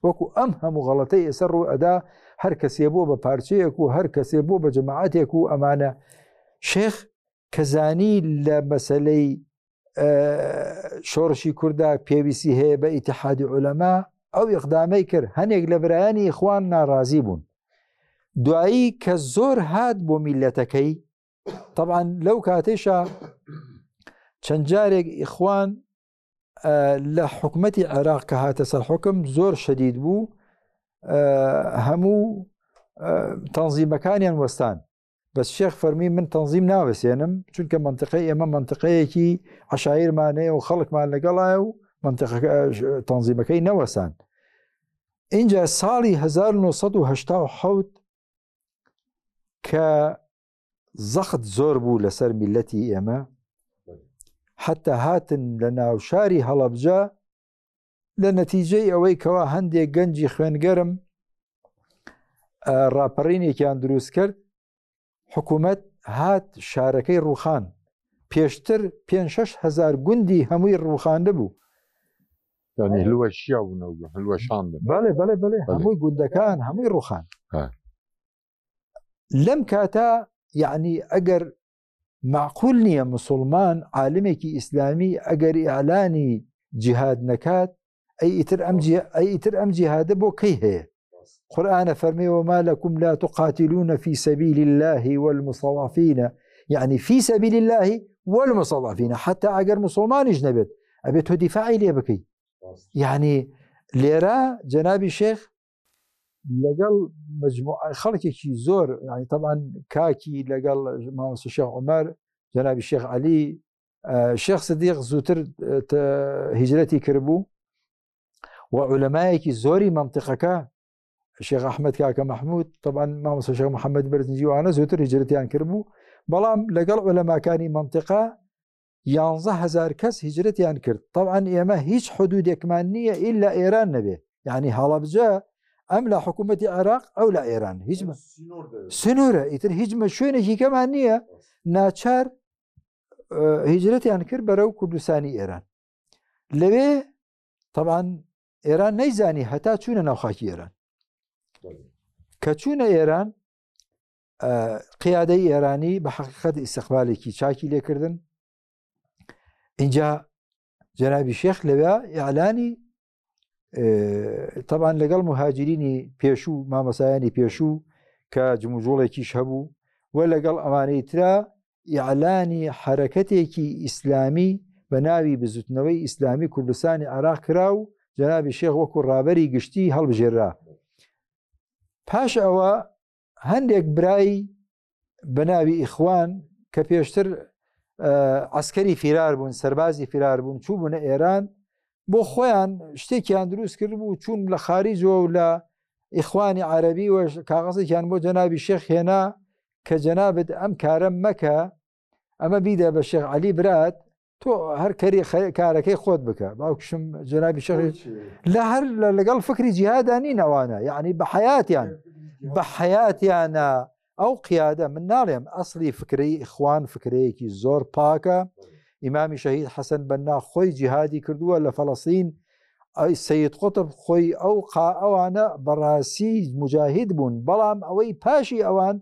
[SPEAKER 2] وەکو ئەم هەموو غەڵەتەی ئێستا ڕوو ئەدا هەر کەسێ بووە بە پارچەیەک و هەر کەسێ بووە بە جەماعەتێک و ئەمانە شێخ کە زانی لە مەسلەی شۆڕشی کووردا پێویستی هەیە بە ئیتحادی عولەما ئەو ئقدامەی کرد هەنێک لە برایانی ئیخوان ناڕازی بوون دوایی کە زۆر هات بۆ میلەتەکەی طبعا لەو کاتێشا چەند جارێک ئیخوان لە حکومەتی عێراق کە هاتە سەر حکم زۆر شەدید بوو هەموو تەنزیمەکانیان وەستان بەس شێخ فەرمی من تەنزیم ناوەسێنم چونکە منطقەی ئێمە منطقەیەکی عشایرمانەیە و خەڵکمان لەگەڵایە و منطقەکە تەنزیمەکەی نەوەسان اینجا ساڵی 1970 کە زەخت زۆر بوو لەسەر میلەتی ئێمە حتا هاتن لە ناوشاری هەڵەبجە لە نەتیجەی ئەوەی کەوا هەندێک گەنجی خوێنگەرم ڕاپەڕینێکیان دروست کرد حکوومەت هات شارەکەی ڕوخان پێشتر 5 هزار گوندی هەمووی ڕوخاندە بوو
[SPEAKER 1] ینی هلوەشیا بوونەوە هلوەشاندن
[SPEAKER 2] بەڵێ بەڵێ بەڵێ هەمووی گوندەکان هەمووی ڕوخان لەم کاتە یعنی ئەگەر معقول نییە مسلمان عالمێکی ئیسلامی ئەگەر ئیعلانی جیهاد نەکات ئەی ئیتر ئەم ئەی ئیتر ئەم جیهادە بۆ کەی هەیە قورآن فەرمی وما لكم لا تقاتلون في سبيل الله والمستضعفين يعني في سبيل الله والمستضعفين حتى ئەگەر مسلمانیش نەبێت ئەبێت تۆ دیفاعی لێ بکەی یعنی لێرە جەنابی شێخ لەگەڵ خەڵکێکی زۆر ینی تەبان کاکی لەگەڵ مامۆستا شێخ عمر جەنابی شێخ علی شێخ سدیق زووتر هیجرەتی کردبوو و عولەمایەکی زۆری منطقەکە شێخ ئەحمد کاکە مححمود طبعا مامۆستا شێخ محەممەد بەرزنجیوانە زووتر هیجرەتیان کردبوو بەڵام لەگەڵ عولەماکانی منطقە 11 هزار کەس هیجرەتیان کرد طبعا ئێمە هیچ حدودێکمان نییە ئیلا ئێران نەبێ یعنی هەڵەبجە ئەم لە حکوومەتی عێراق ئەو لە ئێران هیچ سنوورە ئیتر هیچ مە شوێنێکی کەمان نییە ناچار هیجرەتیان کرد بەرەو کوردستانی ئێران لەوێ طبعا ئێران نەیزانی هەتا چوونە ناو خاکی ئێران کە چوونە ئێران قیادەی ئێرانی بە حقیقەت ئیسیقبالێکی چاکی لێکردن اینجا جەنابی شێخ لەوێ ئیعلانی طبعا لەگەڵ مهاجرینی پێشوو مامەسایانی پێشوو کە جموجوڵێکیش هەبوو و لەگەڵ ئەوانەی ترا ئیعلانی حرەکەتێکی ئیسلامی بە ناوی بزوتنەوەی ئیسلامی کوردستانی عراق کرا و جەنابی شێخ وەکو ڕابەری گشتی هەڵبژێرا پاش ئەوە هەندێک برای بە ناوی ئیخوان کە پێشتر عسکەری فیرار بوون سەربازی فیرار بوون چوو بوونە ئێران بۆ خۆیان شتێکیان دروست کرد بوو چوون لە خاریجەوە و لە ئیخوانی عەربی و کاغەزێکیان بۆ جەنابی شێخ هێنا کە جەنابت ئەم کارە مەکە ئەمە بیدە بە شێخ عەلی برات تۆ هەر کەری کارەکەی خۆت بکە باوکشم جەنابی شەڕ لە هەر لەگەڵ فکری جیهادا نین ئەوانە یعنی بە حیاتیان بە حیاتیانە ئەو قیادە من ناڵێم ئەسلی فکرەی ئیخوان فکرەیەکی زۆر پاکە ئیمامی شەهید حەسەن بەننا خۆی جیهادی کردووە لە فەڵەسین ئەی سید قوتب خۆی ئەو قا ئەوانە بەڕاستی مجاهید بوون بەڵام ئەوەی پاشی ئەوان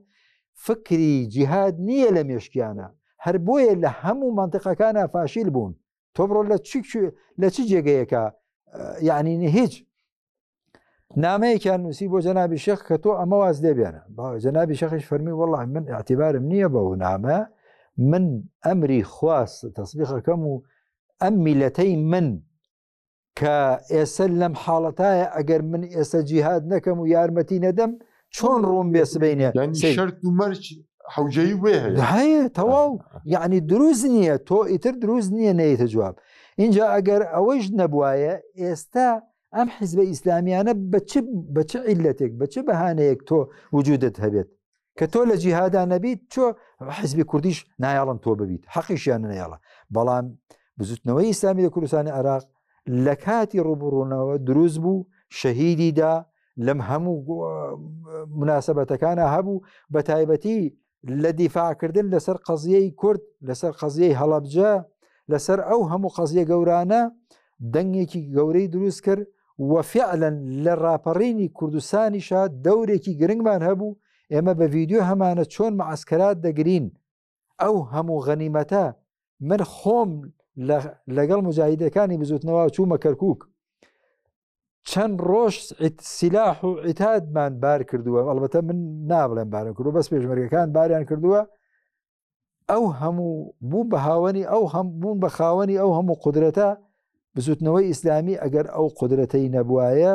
[SPEAKER 2] فکری جیهاد نییە لە مێشکیانە. هەر بۆیە لە هەموو منطقەکانە فاشیل بوون تۆ بڕۆ لە چ لە چ جێگەیەکە یعنی هیچ نامەیەکیان نووسی بۆ جەنابی شێخ کە تۆ ئەمە واز لێ بێنە جەنابی شەخیش فەرمی وەڵی من اعتبارم نییە بەو نامە من ئەمری خواست تەسبیخەکەم و ئەم میلەتەی من کە ئێستا لەم حاڵەتایە ئەگەر من ئێستا جیهاد نەکەم و یارمەتی نەدەم چۆن ڕووم بێ سبینێ
[SPEAKER 1] شەرت و مەرج حوجەی وێ
[SPEAKER 2] هەیە هەیە تەواو یعنی دروست نییە تۆ ئیتر دروست نییە نەیتە جواب اینجا ئەگەر ئەوەیش نەبوایە ئێستا ئەم حیزبە ئیسلامیانە بە چ بە چ عیلەتێک بە چ بەهانەیەک تۆ وجودت هەبێت کە تۆ لە جیهادا نەبیت چۆ حزبی کوردیش نایاڵن تۆ ببیت حەقیشیان نەیاڵە بەڵام بزوتنەوەی ئیسلامی لە کوردستانی عێراق لە کاتی ڕوبڕوونەوە دروست بوو شەهیدی دا لەم هەموو مناسبەتەکانە هەبوو بە تایبەتی لە دیفاعکردن لەسەر قەزیەی کورد لەسەر قەزیەی هەڵەبجە لەسەر ئەو هەموو قەزیە گەورانە دەنگێکی گەورەی دروست کرد و فعلا لە ڕاپەڕینی کوردستانیشا دەورێکی گرنگمان هەبوو ئێمە بە ڤیددیو هەمانە چۆن معسکرات دەگرین ئەو هەموو غەنیمەتە من خۆم لەگەڵ مجاهیدەکانی بزوتنەوە چوومە کەرکک چەند ڕۆژ سیلاح و عیتادمان بار کردووە ئەڵبەتە من نابڵێم بارم کردو بەس پێشمەرگەکان باریان کردووە ئەو هەموو بوو بە هاوەنی ئەو هەم بوون بە خاوەنی ئەو هەموو قدرەتە بزوتنەوەی ئیسلامی ئەگەر ئەو قدرەتەی نەبوایە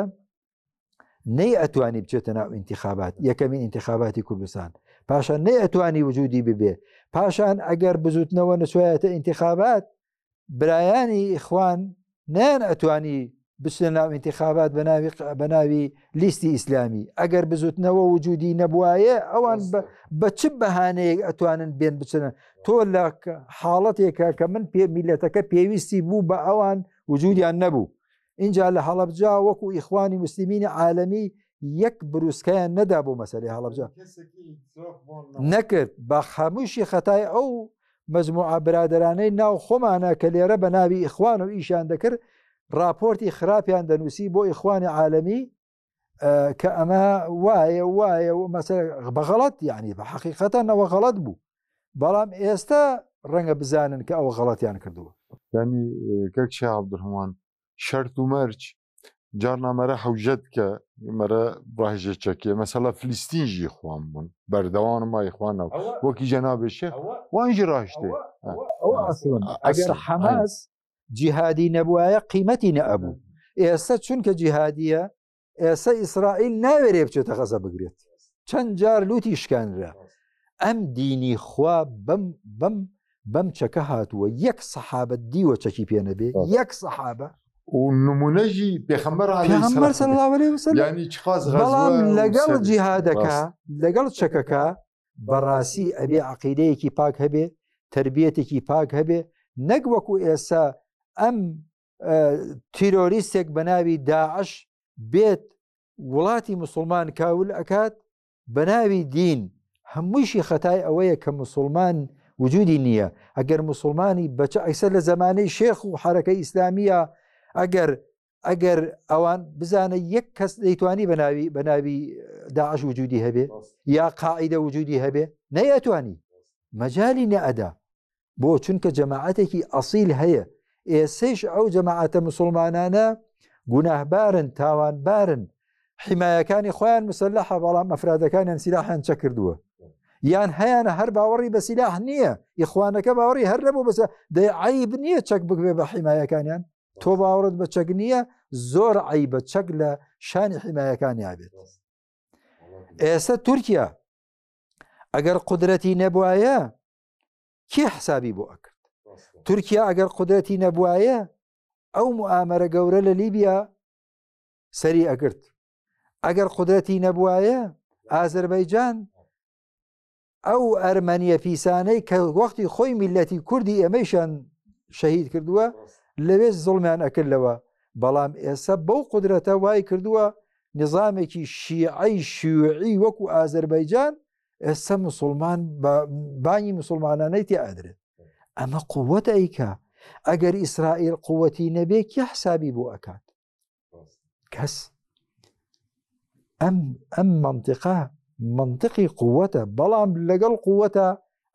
[SPEAKER 2] نەی ئەتوانی بچێتە ناو ئینتخابات یەکەمین ئینتخاباتی کوردستان پاشان نەی ئەتوانی وجودی ببێ پاشان ئەگەر بزوتنەوە نەچوایەتە ئینتخابات برایانی ئیخوان نیان ئەتوانی بچنە ناو ئینتخابات بە ناوی لیستی ئیسلامی ئەگەر بزوتنەوە وجودی نەبوایە ئەوان بە چ بەهانەیەک ئەتوانن بێن بچنە تۆ لە حاڵەتێکە کە من پێ میلەتەکە پێویستی بوو بە ئەوان وجودیان نەبوو اینجا لە هەڵەبجە وەکو ئیخوانی مسلمینی عالەمی یەک بروسکەیان نەدا بۆ مەسەلەی هەڵەبجە نەکرد بە خاموشی خەتای ئەو مجموعە برادرانەی ناو خۆمانە کە لێرە بە ناوی ئیخوان و ئیشیان دەکرد راپۆرتی خراپیان دەنووسی بۆ ئیخوانی عالەمی کە ئەمە وایە وایە و مەسەر بە غەڵەت یعنی بە حقیقەتەن ئەوە غەڵەت بوو بەڵام ئێستا ڕەنگە بزانن کە ئەوە غەڵەتیان کردووە.
[SPEAKER 1] یانی کاک شێخ عەبدولڕەحمان شەرت و مەرج جارنا مەرە حوجەت کە مەرە ڕاهێژە چەکێ مەسەڵە فلیستین ژی خوان بوون بەردەوام مای خوانە وەکی جەنابێ شێخ وان ژی ڕاهشتێ
[SPEAKER 2] ئەگەر حەماس جیهادی نەبوایە قیمەتی نەئەبوو ئێستا چونکە جیهادیە ئێستا ئیسرائیل ناوێرێ بچێتە غەزە بگرێت چەند جار لوتی شکانرا ئەم دینی خوا بەم بەم بەم چەکە هاتووە یەک سەحابە دیوە چەکی پێ نەبێ یەک سەحابە
[SPEAKER 1] و نمونەژی پێخەمبەر
[SPEAKER 2] پێغەمبەر صلی الله علیه وسلم
[SPEAKER 1] یعنی چخواز
[SPEAKER 2] بەڵام لەگەڵ جیهادەکە لەگەڵ چەکەکە بەڕاستی ئەبێ عقیدەیەکی پاک هەبێ تربیەتێکی پاک هەبێ نەک وەکو ئێستا ئەم تیرۆریستێک بە ناوی داعش بێت وڵاتی مسلمان کاول ئەکات بە ناوی دین هەموویشی خەتای ئەوەیە کە مسلمان وجودی نییە ئەگەر مسلمانی بەچە ئەیسە لە زمانەی شێخ و حرەکە ئیسلامیە ئەگەر ئەگەر ئەوان بزانە یەک کەس دەیتوانی بەناوی بەناوی داعش وجودی هەبێ یا قاعدە وجودی هەبێ نەیەتوانی مەجای نەئەدا بۆ چونکە جەماعەتێکی ئەسیل هەیە ئێسەیش ئەو جەماعەتە مسلمانانە گوناهبارن تاوانبارن حیمایەکانی خۆیان مسلحە بەڵام ئەفرادەکانیان سیلاحیان چە کردووە یان هەیەە هەر باوەڕی بە سیلاح نییە ئیخوانەکە باوەڕی هەر نەبوو بەسە دەی عیب نییە چەک بگوێ بە حیمایەکانیان تۆ باوەڕت بە چەک نییە زۆر عیبە چەک لە شانی حیمایەکانیا بێت ئێستا تورکیا ئەگەر قدرەتی نەبوایە کێ حسابی بۆ ئەکرد تورکیا ئەگەر قدرەتی نەبوایە ئەو موئامەرە گەورە لە لیبیا سەری ئەگرت ئەگەر قدرەتی نەبوایە ئازەربایجان ئەو ئەرمەنیە پیسانەی کە وەختی خۆی میلەتی کوردی ئێمەیشان شەهید کردووە لەوێ زوڵمیان ئەکرد لەوە بەڵام ئێستا بەو قدرەتە وای کردووە نظامێکی شیعەی شیوعی وەکو ئازەربایجان ئێستا مسلمان بانگی مسلمانانەی تێ ئەدرێت ئەمە قووەت ئەیکا ئەگەر ئیسرائیل قووەتی نەبێ کێ حسابی بۆ ئەکات کەس ئەم ئەم منطقە منطقی قووەتە بەڵام لەگەڵ قووەتە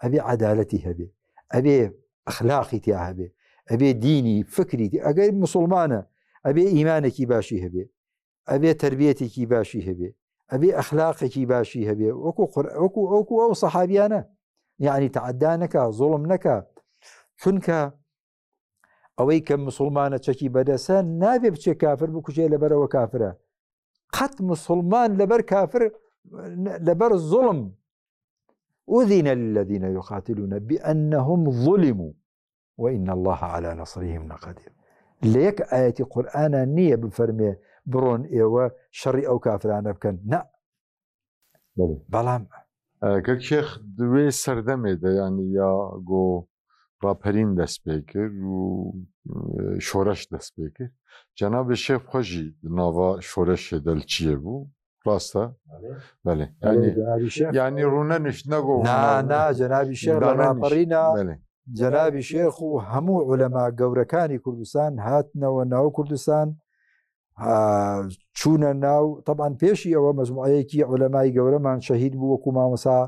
[SPEAKER 2] ئەبێ عدالەتی هەبێ. ئەبێ ئەخلاقی تیا هەبێ، ئەبێ دینی فکری، ئەگەر مسلمانە ئەبێ ئیمانێکی باشی هەبێ، ئەبێ تربیەتێکی باشی هەبێ، ئەبێ ئەخلاقێکی باشی هەبێ، وەکو وەکو ئەوکو ئەو سەحابیانە، یعنی تەعەدا نەکا، زوڵم نەکا. چونکە ئەوەی کە مسلمانە چەکی بەدەسە نابێ بچێ کافر بکوژێ لەبەرەوە کافرە. قەت مسلمان لەبەر کافر لەبەر زوڵم أذن للذين يقاتلون بأنهم ظلموا وإن الله على نصرهم لقدير. لە یەک ئاەتی قورئانە نییە بفەرمێ بڕۆن ئێوە شەڕی ئەو کافرانە بکەن، نا. بەڵام
[SPEAKER 1] کە شێخ دوێ سەردەمێ دەیانی یا گۆ ڕاپەرین دەست پێ کرد و شۆرش دەست پێ کرد، جەنابێ شێخ خۆشی ناوا شۆرشێ دەلچیە بوو، ڕاستە؟ بەێ ینی ڕوونەنیشت نەگۆ
[SPEAKER 2] نا جەنابی شێخ لە ڕاپەڕینە جەنابی شێخ و هەموو عولەما گەورەکانی کوردستان هاتنەوە ناو کوردستان، چوونە ناو. طبعا پێشی ئەوە مەجموعەیەکی عولەمای گەورەمان شەهید بوو، وەکو مامۆسا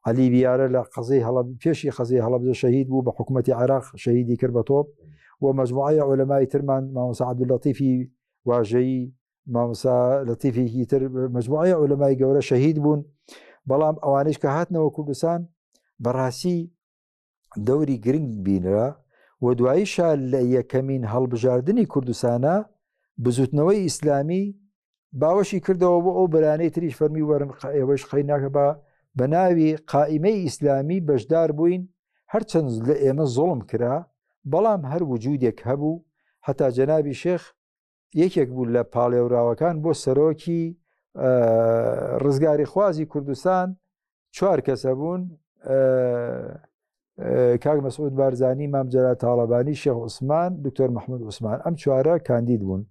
[SPEAKER 2] عەلی بیارە لە قەزەی هەڵەب، پێشی قەزەی هەڵەبجە شەهید بوو، بە حکوومەتی عێراق شەهیدی کرد بە تۆپ. و مەجموعەی عولەمای ترمان مامۆسا عەبدوللەتیفی واژەیی، مامۆسا لەتیفێکی تر، مەجموعەی عولەمای گەورە شەهید بوون. بەڵام ئەوانەیش کە هاتنەوە کوردستان بەڕاستی دەوری گرنگ بینرا. و دواییشا لە یەکەمین هەڵبژاردنی کوردستانە بزوتنەوەی ئیسلامی باوەشی کردەوە بۆ ئەو بەرانەی تریش، فەرمی وەرن ئێوەش قەیناکە بە بە ناوی قائیمەی ئیسلامی بەشدار بووین. هەرچەند لە ئێمە زوڵم کرا بەڵام هەر وجودێک هەبوو. هەتا جەنابی شێخ یەکێک بوو لە پاڵێوراوەکان بۆ سەرۆکی ڕزگاری خوازی کوردستان. چوار کەسە بوون، کاک مەسعود بارزانی، مام جەلال تاڵەبانی، شێخ عوسمان، دکتۆر محمود عوسمان، ئەم چوارە کاندید بوون.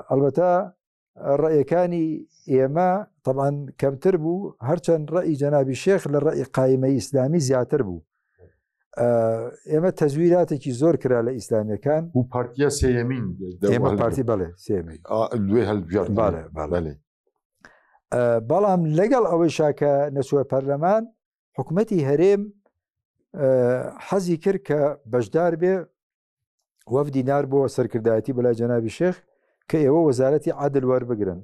[SPEAKER 2] ئەلبەتە ڕەیەکانی ئێمە طبعا کەمتر بوو، هەرچەند ڕەئی جەنابی شێخ لە ڕەئی قایمەی ئیسلامی زیاتر بوو. ئێمە تەزویراتێکی زۆر کرا لە ئیسلامیەکان
[SPEAKER 1] و پارتیا سێیەمین
[SPEAKER 2] ئێمە پارتی بەڵێ سێمین
[SPEAKER 1] دوێ هەڵبژارد
[SPEAKER 2] بەڵێ بەڵێ. بەڵام لەگەڵ ئەوەی شاکە نەچووە پەرلەمان، حکوومەتی هەرێم حەزی کرد کە بەشدار بێ، وەفدی نار بۆ سەرکردایەتی بەلای جەنابی شێخ کە ئێوە وەزارەتی عادل وەربگرن.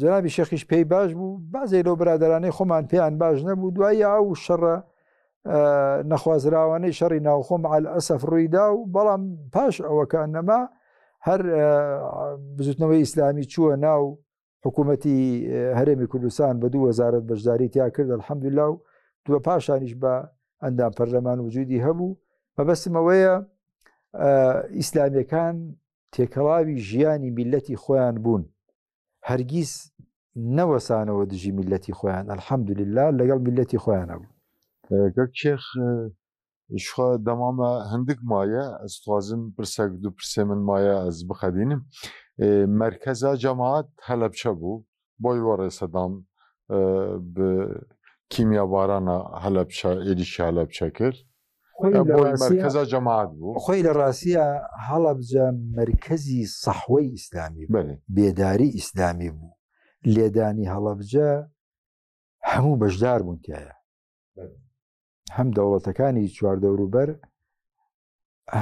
[SPEAKER 2] جەنابی شێخیش پێی باش بوو، بازێ لەو برادرانەی خۆمان پێیان باش نەبوو. دوایی ئەو شەڕە نەخوازراوانەی شەڕی ناوخۆ مع الأسف ڕوویدا و بەڵام پاش ئەوەکە نەما هەر بزوتنەوەی ئیسلامی چووە ناو حکوومەتی هەرێمی کوردستان، بە دوو وەزارەت بەشداری تیا کرد الحەمدلله، و دووە پاشانیش بە ئەندام پەرلەمان وجودی هەبوو. مەبەستمەوەیە ئیسلامیەکان تێکەڵاوی ژیانی میلەتی خۆیان بوون، هەرگیز نەوەسانەوە دژی میلەتی خۆیان، الحەمدلله لەگەڵ میلەتی خۆیانە بوو.
[SPEAKER 1] کاک شێخ شخوا دەمامە هەندێک مایە، ئەس خوازم پرسێک دوو پرسێ من مایە ئەس بخەدینم. مەرکەزا جەماعەت هەلەبچە بوو، بۆی وەڕێ سەدام بە کیمیا بارانە هەلەبچە ئێریشی هەلەبچە کرد، بۆی مەرکەزا جەماعەت بوو.
[SPEAKER 2] خۆی لە ڕاستیە هەڵەبجە مەرکەزی سەحوەی ئیسلامی بوو، بێداری ئیسلامی بوو. لێدانی هەڵەبجە هەموو بەشدار بوون تایە، هەم دەوڵەتەکانی چواردەوروبەر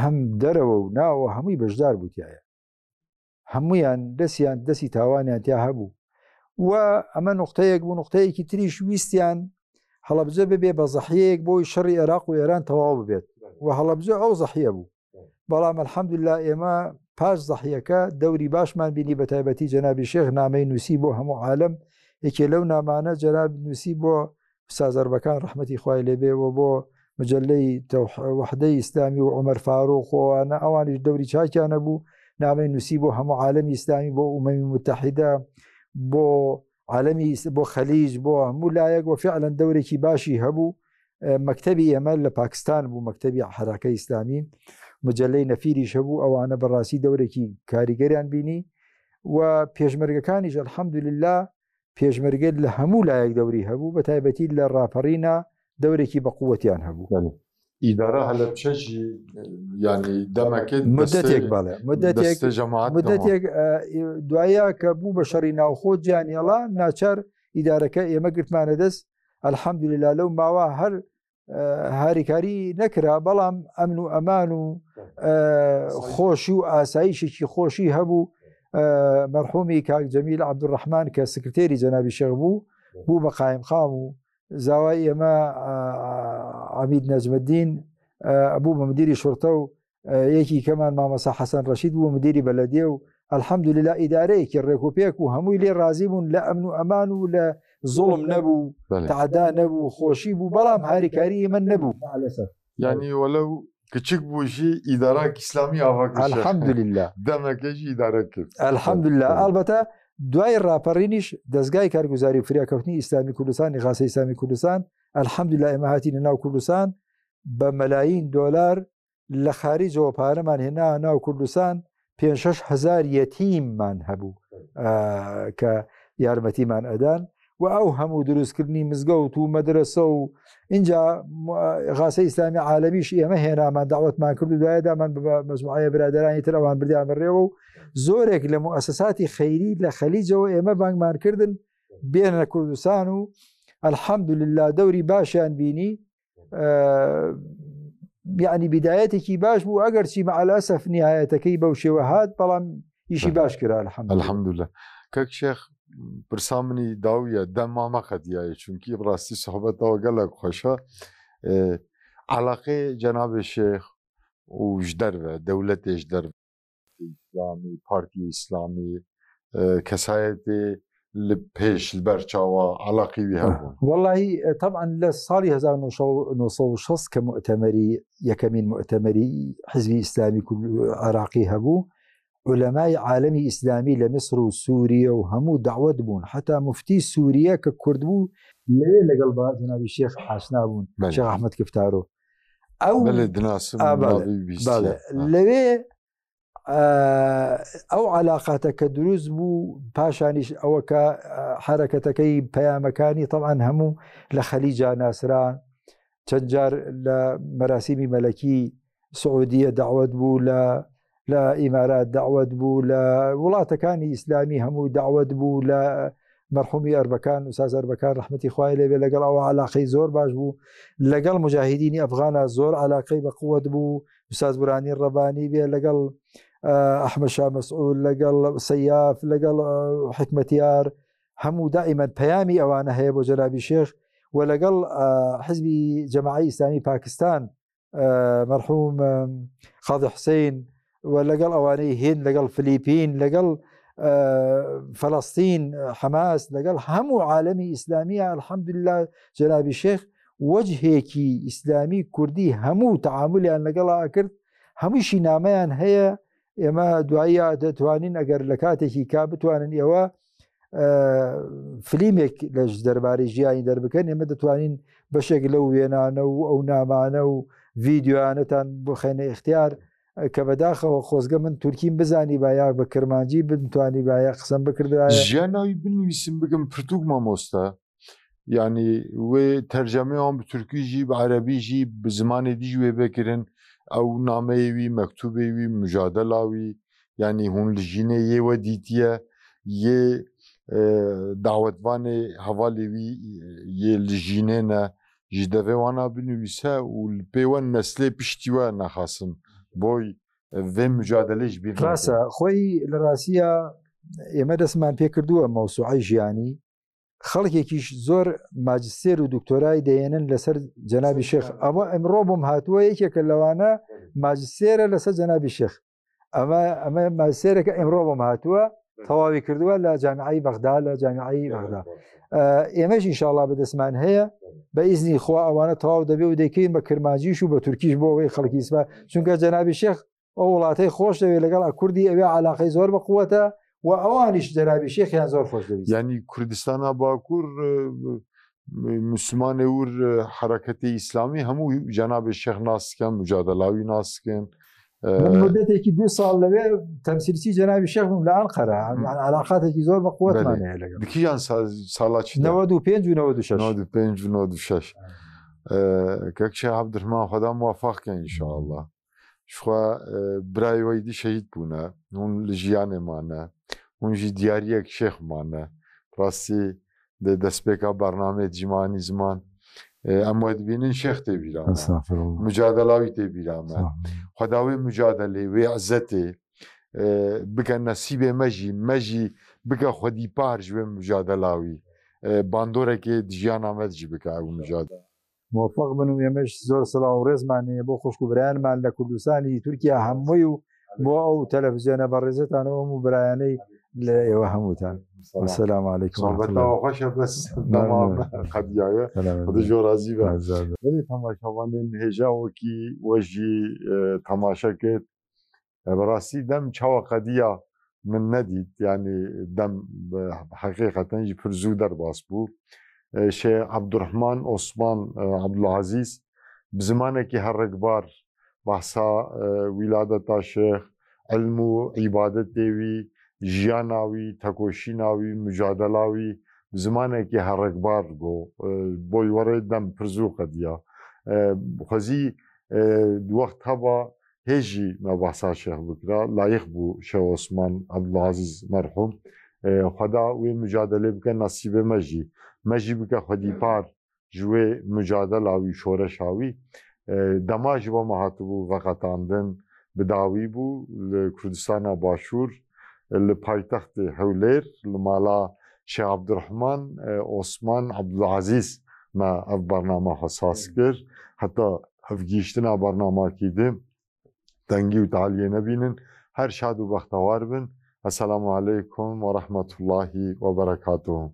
[SPEAKER 2] هەم دەرەوە و ناوە هەمووی بەشدار بووتایە، هەمویان دەستیان دەستی تاوانیان تیا هەبوو. و ئەمە نقطەیەک بوو. نقطەیەکی تریش ویستیان هەڵەبجە ببێ بە زەحیەیەک بۆی شەڕی عێراق و ئێران تەواو ببێت و هەڵەبجە ئەو زەحیە بوو. بەڵام الحەمدلله ئێمە پاش زەحیەکە دەوری باشمان بینی، بە تایبەتی جەنابی شێخ نامەی نووسی بۆ هەموو عالەم. یەکێ لەو نامانە جەناب نووسی بۆ سازەربەکان ڕەحمەتی خوای لێبێ و بۆ مجلەی وەحدەی ئیسلامی و عومەر فاروق خۆوانە، ئەوانیش دەوری چاکیانە بوو. نامەی نووسی بۆ هەموو عالەمی ئیسلامی، بۆ ئومەمی متحیدە، بۆ عالەمی بۆ خەلیج، بۆ هەموو لایەک، و فعلا دەورێکی باشی هەبوو. مەکتەبی ئێمە لە پاکستان بوو، مەکتەبی حەراکە ئیسلامی، مجلەی نەفیریش هەبوو. ئەوانە بەڕاستی دەورێکی کاریگەریان بینی. و پێشمەرگەکانیش الحەمدلله پێشمەرگە لە هەموو لایەک دەوری هەبوو، بە تایبەتی لە ڕاپەڕینە دەورێکی بە قووەتیان هەبوو.
[SPEAKER 1] ئیدارە هەلەبچەژی ینی دەمەکە
[SPEAKER 2] مدەتێک بەڵێ مدەتێک مدەتێک دوایە کە بوو بە شەڕی ناوخۆ جیانیڵا ناچار ئیدارەکە ئێمە گرتمانە دەست. الحەمدلله لەو ماوە هەر هاریکاری نەکرا بەڵام ئەمن و ئەمان و خۆشی و ئاسایشێکی خۆشی هەبوو مەرحومی کاک جەمیل عەبدولڕەحمان کە سکرتێری جەنابی شێخ بوو بوو بە قایمقام و زاوای ئێمە عەمید نەجمەدین بوو بە مدیری شورتە و یەکی کەمان مامۆستا حەسەن ڕەشید بوو مدیری بەلەدیە و الحەمدللە ئیدارەیەکی ڕێک و پێک و هەمووی لێ ڕازی بوون لە ئەمن و ئەمان و لە زوڵم نەبوو تعدا نەبوو خۆشی بوو بەڵام هاریکاری من نەبوو
[SPEAKER 1] یعنی وەلو کچک بووژی ئیدارە ئیسلامی ئاوا
[SPEAKER 2] الحەمدللە
[SPEAKER 1] دەمەکەژی ئیدارە کرد
[SPEAKER 2] الحەمدللە ئەلبەتە دوای ڕاپەڕینیش دەستگای کارگوزاری و فریاکەوتنی ئیسلامی کوردستان ئیغاسە ئیسلامی کوردستان الحەمدللە ئێمە هاتینە ناو کوردستان بە مەلاین دۆلار لە خاریجەوە پارەمان هێنا ناو کوردستان پێ هزار یەتیممان هەبوو کە یارمەتیمان ئەدان و ئەو هەموو دروستکردنی مزگەوت و مەدرسە و اینجا غاسە ئیسلامی عالمیش ئێمە هێنامان داوەتمان کرد و دوایدامان بە مەجموعەیە برادرانی تر ئەوان بردیان بەڕێوە و زۆرێک لە موسساتی خەیری لە خەلیجەوە ئێمە بانگمان کردن بێنە کوردستان و الحەمدلله دەوری باشیان بینی یعنی بدایەتێکی باش بوو ئەگەر چی مەعلاسەف نهایەتەکەی بەو شێوە هات بەڵام ئیشی باش کرا
[SPEAKER 1] الحەمدلله کاک شێخ پرسا منی داویە دەما مەقەدیایە چونکی بڕاستی سوحبەتەوە گەلک خۆشە علاقەی جەنابێ شێخ و ژ دەرڤە دەولەتێ ژ دەرڤە ئیسلامی پارتی ئیسلامی کەسایەتێ لە پێش لەبەر چاوە علاقی وی هەبوو
[SPEAKER 2] واللهی طبعا لە ساڵی 1960 کە مؤتەمەری یەکەمین مؤتەمەری حزبی ئیسلامی عراقی هەبوو علەمای عالەمی ئیسلامی لە میسر و سووریە و هەموو داوت بوون حتا مفتی سووریە کە کورد بوو لەوێ لەگەڵ بە جەنابی شێخ ئاشنا بوون شێخ ئەحمەد کفتارۆ
[SPEAKER 1] ئەو
[SPEAKER 2] لەوێ ئەو علااقاتە کە دروست بوو پاشانیش ئەوە کە حرەکەتەکەی پەیامەکانی طبعاان هەموو لە خەلیجا ناسرا چەند جار لە مەراسیمی مەلەکی سعودیە داوت بوو لە لە ئیمارات داوت بوو لە وڵاتەکانی ئیسلامی هەموو داوت بوو لە مەرحومی ئەربەکان و ساز ئەربەکان ڕەحمەتی خوای لێبێ لەگەڵ ئەوە علاقەی زۆر باش بوو لەگەڵ مجاهدینی ئەفغانە زۆر علاقەی بە قوت بوو ساز برانی ڕەبانی بێ لەگەڵ ئەحمە شا مەسعود لەگەڵ سەیاف لەگەڵ حکمەتیار هەموو دائیمەن پەیامی ئەوانە هەیە بۆ جەنابی شێخ و لەگەڵ حزبی جەماعی ئیسلامی پاکستان مەرحوم قاضی حسین و لەگەڵ ئەوانەی هند لەگەڵ فلیپین لەگەڵ فلستین حەماس لەگەڵ هەموو عالمی ئیسلامیە الحەمدلله جەنابی شێخ وەجهێکی ئیسلامی کوردی هەموو تعاملیان لەگەڵا کرد هەمووشی نامەیان هەیە ئێمە دواییە دەتوانین ئەگەر لە کاتێکی کا بتوانن ئێوە فلیمێک لە دەربارەی ژیانی دەربکەن ئێمە دەتوانین بەشێک لەو وێنانە و ئەو نامانە و ڤیددیوانەتان بخێنە اختیار کە بەداخەوە خۆزگە من تورکیم بزانی با یا بە کرمانجی بتوانی باە قسەم بکردایە
[SPEAKER 1] ژیان ناوی بنویسم بگم پرتوک مامۆستا یعنی وێ تەرجەمەی وان بە تورکی ژی بە عەرەبی ژی بە زمانێ دیژ وێ بکرن ئەو نامەیە وی مەکتوبێ وی مجادەلا وی یعنی هون li ژینê yê we dîtiye yê dawetvanê hevalê wî yê li jînê ne ji devê wana binivîse û li pê we neslê piştî we nexasin boy vê mücadelê ji bîr
[SPEAKER 2] ڕاستە خۆی لە ڕاستیە ئێمە دەستمان پێ کردووە مەوسوعەی ژیانی خەڵکێکیش زۆر ماجستێر و دکتۆرای دەیەنن لەسەر جەنابی شێخ ئەوە ئەمڕۆ بۆم هاتووە یەکێکە لەوانە ماجستێرە لەسەر جەنابی شێخ ئەمە ئەمە ماجستێرەکە ئەمڕۆ بۆم هاتووە تەواوی کردووە لە جامعی بەغدا لە جامعی بەغدا ئێمەش ئینشاءڵا بەدەستمان هەیە بە ئیزنی خوا ئەوانە تەواو دەبێ و دەکەین بە کرمانجیش و بە تورکیش بۆ ئەوەی خەڵکی سپا چونکە جەنابی شێخ ئەو وڵاتەی خۆش دەوێت لەگەڵ کوردی ئەوێ علاقەی زۆر بە قووەتە و ئەوانیش جەنابی شێخیان زۆر خۆش دەویست.
[SPEAKER 1] یعنی کوردستانا باکوور مسلمانێ ور حرەکەتی ئیسلامی هەموو جەنابی شێخ ناسکەن مجادەلاوی ناسکن.
[SPEAKER 2] من مدەتێکی دو ساڵ لەوێ تەمسیلچی جەنابی شێخ بووم لە ئەنقەرە علاقاتێکی زۆر بە قووەتمان هەیە لەگەڵ.
[SPEAKER 1] کیان ساڵا چی؟
[SPEAKER 2] 95 و 96.
[SPEAKER 1] 95 و 96. کاک شێخ عەبدولرحمان خدا موفق کە ئینشاءاللە. شخوا برای وەی دی شەهید بوونە هون li ژیانێ مانە هون ژی دیاریەک شێخ مانە ڕاستی دە دەستپێکا بەرنامەی جیمانی زمان Em we dibînin şêx tê bîra me. Mücadela wî tê bîra me. Xweda wê mücadelê, wê izzetê bike nesîbê me jî, me jî bike xwedîpar ji wê mücadela wî. Bandorekê di jiyana me de jî bike ew mücadele.
[SPEAKER 2] موفق بن و ئێمەش زۆر سڵاو و ڕێزمان هەیە بۆ خوشک و برایانمان لە کوردستانی تورکیا هەمووی و بۆ ئەو تەلەڤزیۆنە بەڕێزتانەوە هەموو برایانەی لە ئێوە هەمووتان. السلام علیکم
[SPEAKER 1] صحبەتەوە خۆشە بەس تەمام قەدیایە خودی جۆ ڕازی بە بەێ تەماشاوانێن هێژا وەکی وەژی تەماشا کرد بەڕاستی دەم چاوە قەدیە من نەدیت ینی دەم حقیقەتەن جی پر زوو دەرباس بوو شێ عەبدوڕحمان ئۆسمان عەبدولعەزیز bi zimanekî herikbar behsa wîladeta şêx, ilm û îbadetê wî, jiyana wî, tekoşîna wî, mücadela wî bi zimanekî herikbar got. Boy were dem pir zû qediya. Xwezî di wext heba hê jî me behsa şêx bikira. Layiq bû Şêx Osman Ebdulazîz merhûm. Xweda wê mücadelê bike nesîbê me jî. Me jî bike xwedîpar ji wê mücadela wî, şoreşa wî. Dema ji bo me hatibû veqetandin bi dawî bû li Kurdistana Başûr li paytextê Hewlêr li mala Şêx Ebdurehman Osman Ebdulezîz me ev bername xwe saz kir. Heta hevgihîştina bernamakî di tengî û tealiyê nebînin. Her şad û bextewar bin. Esselamu aleykum ve rahmetullahi ve berekatuhu.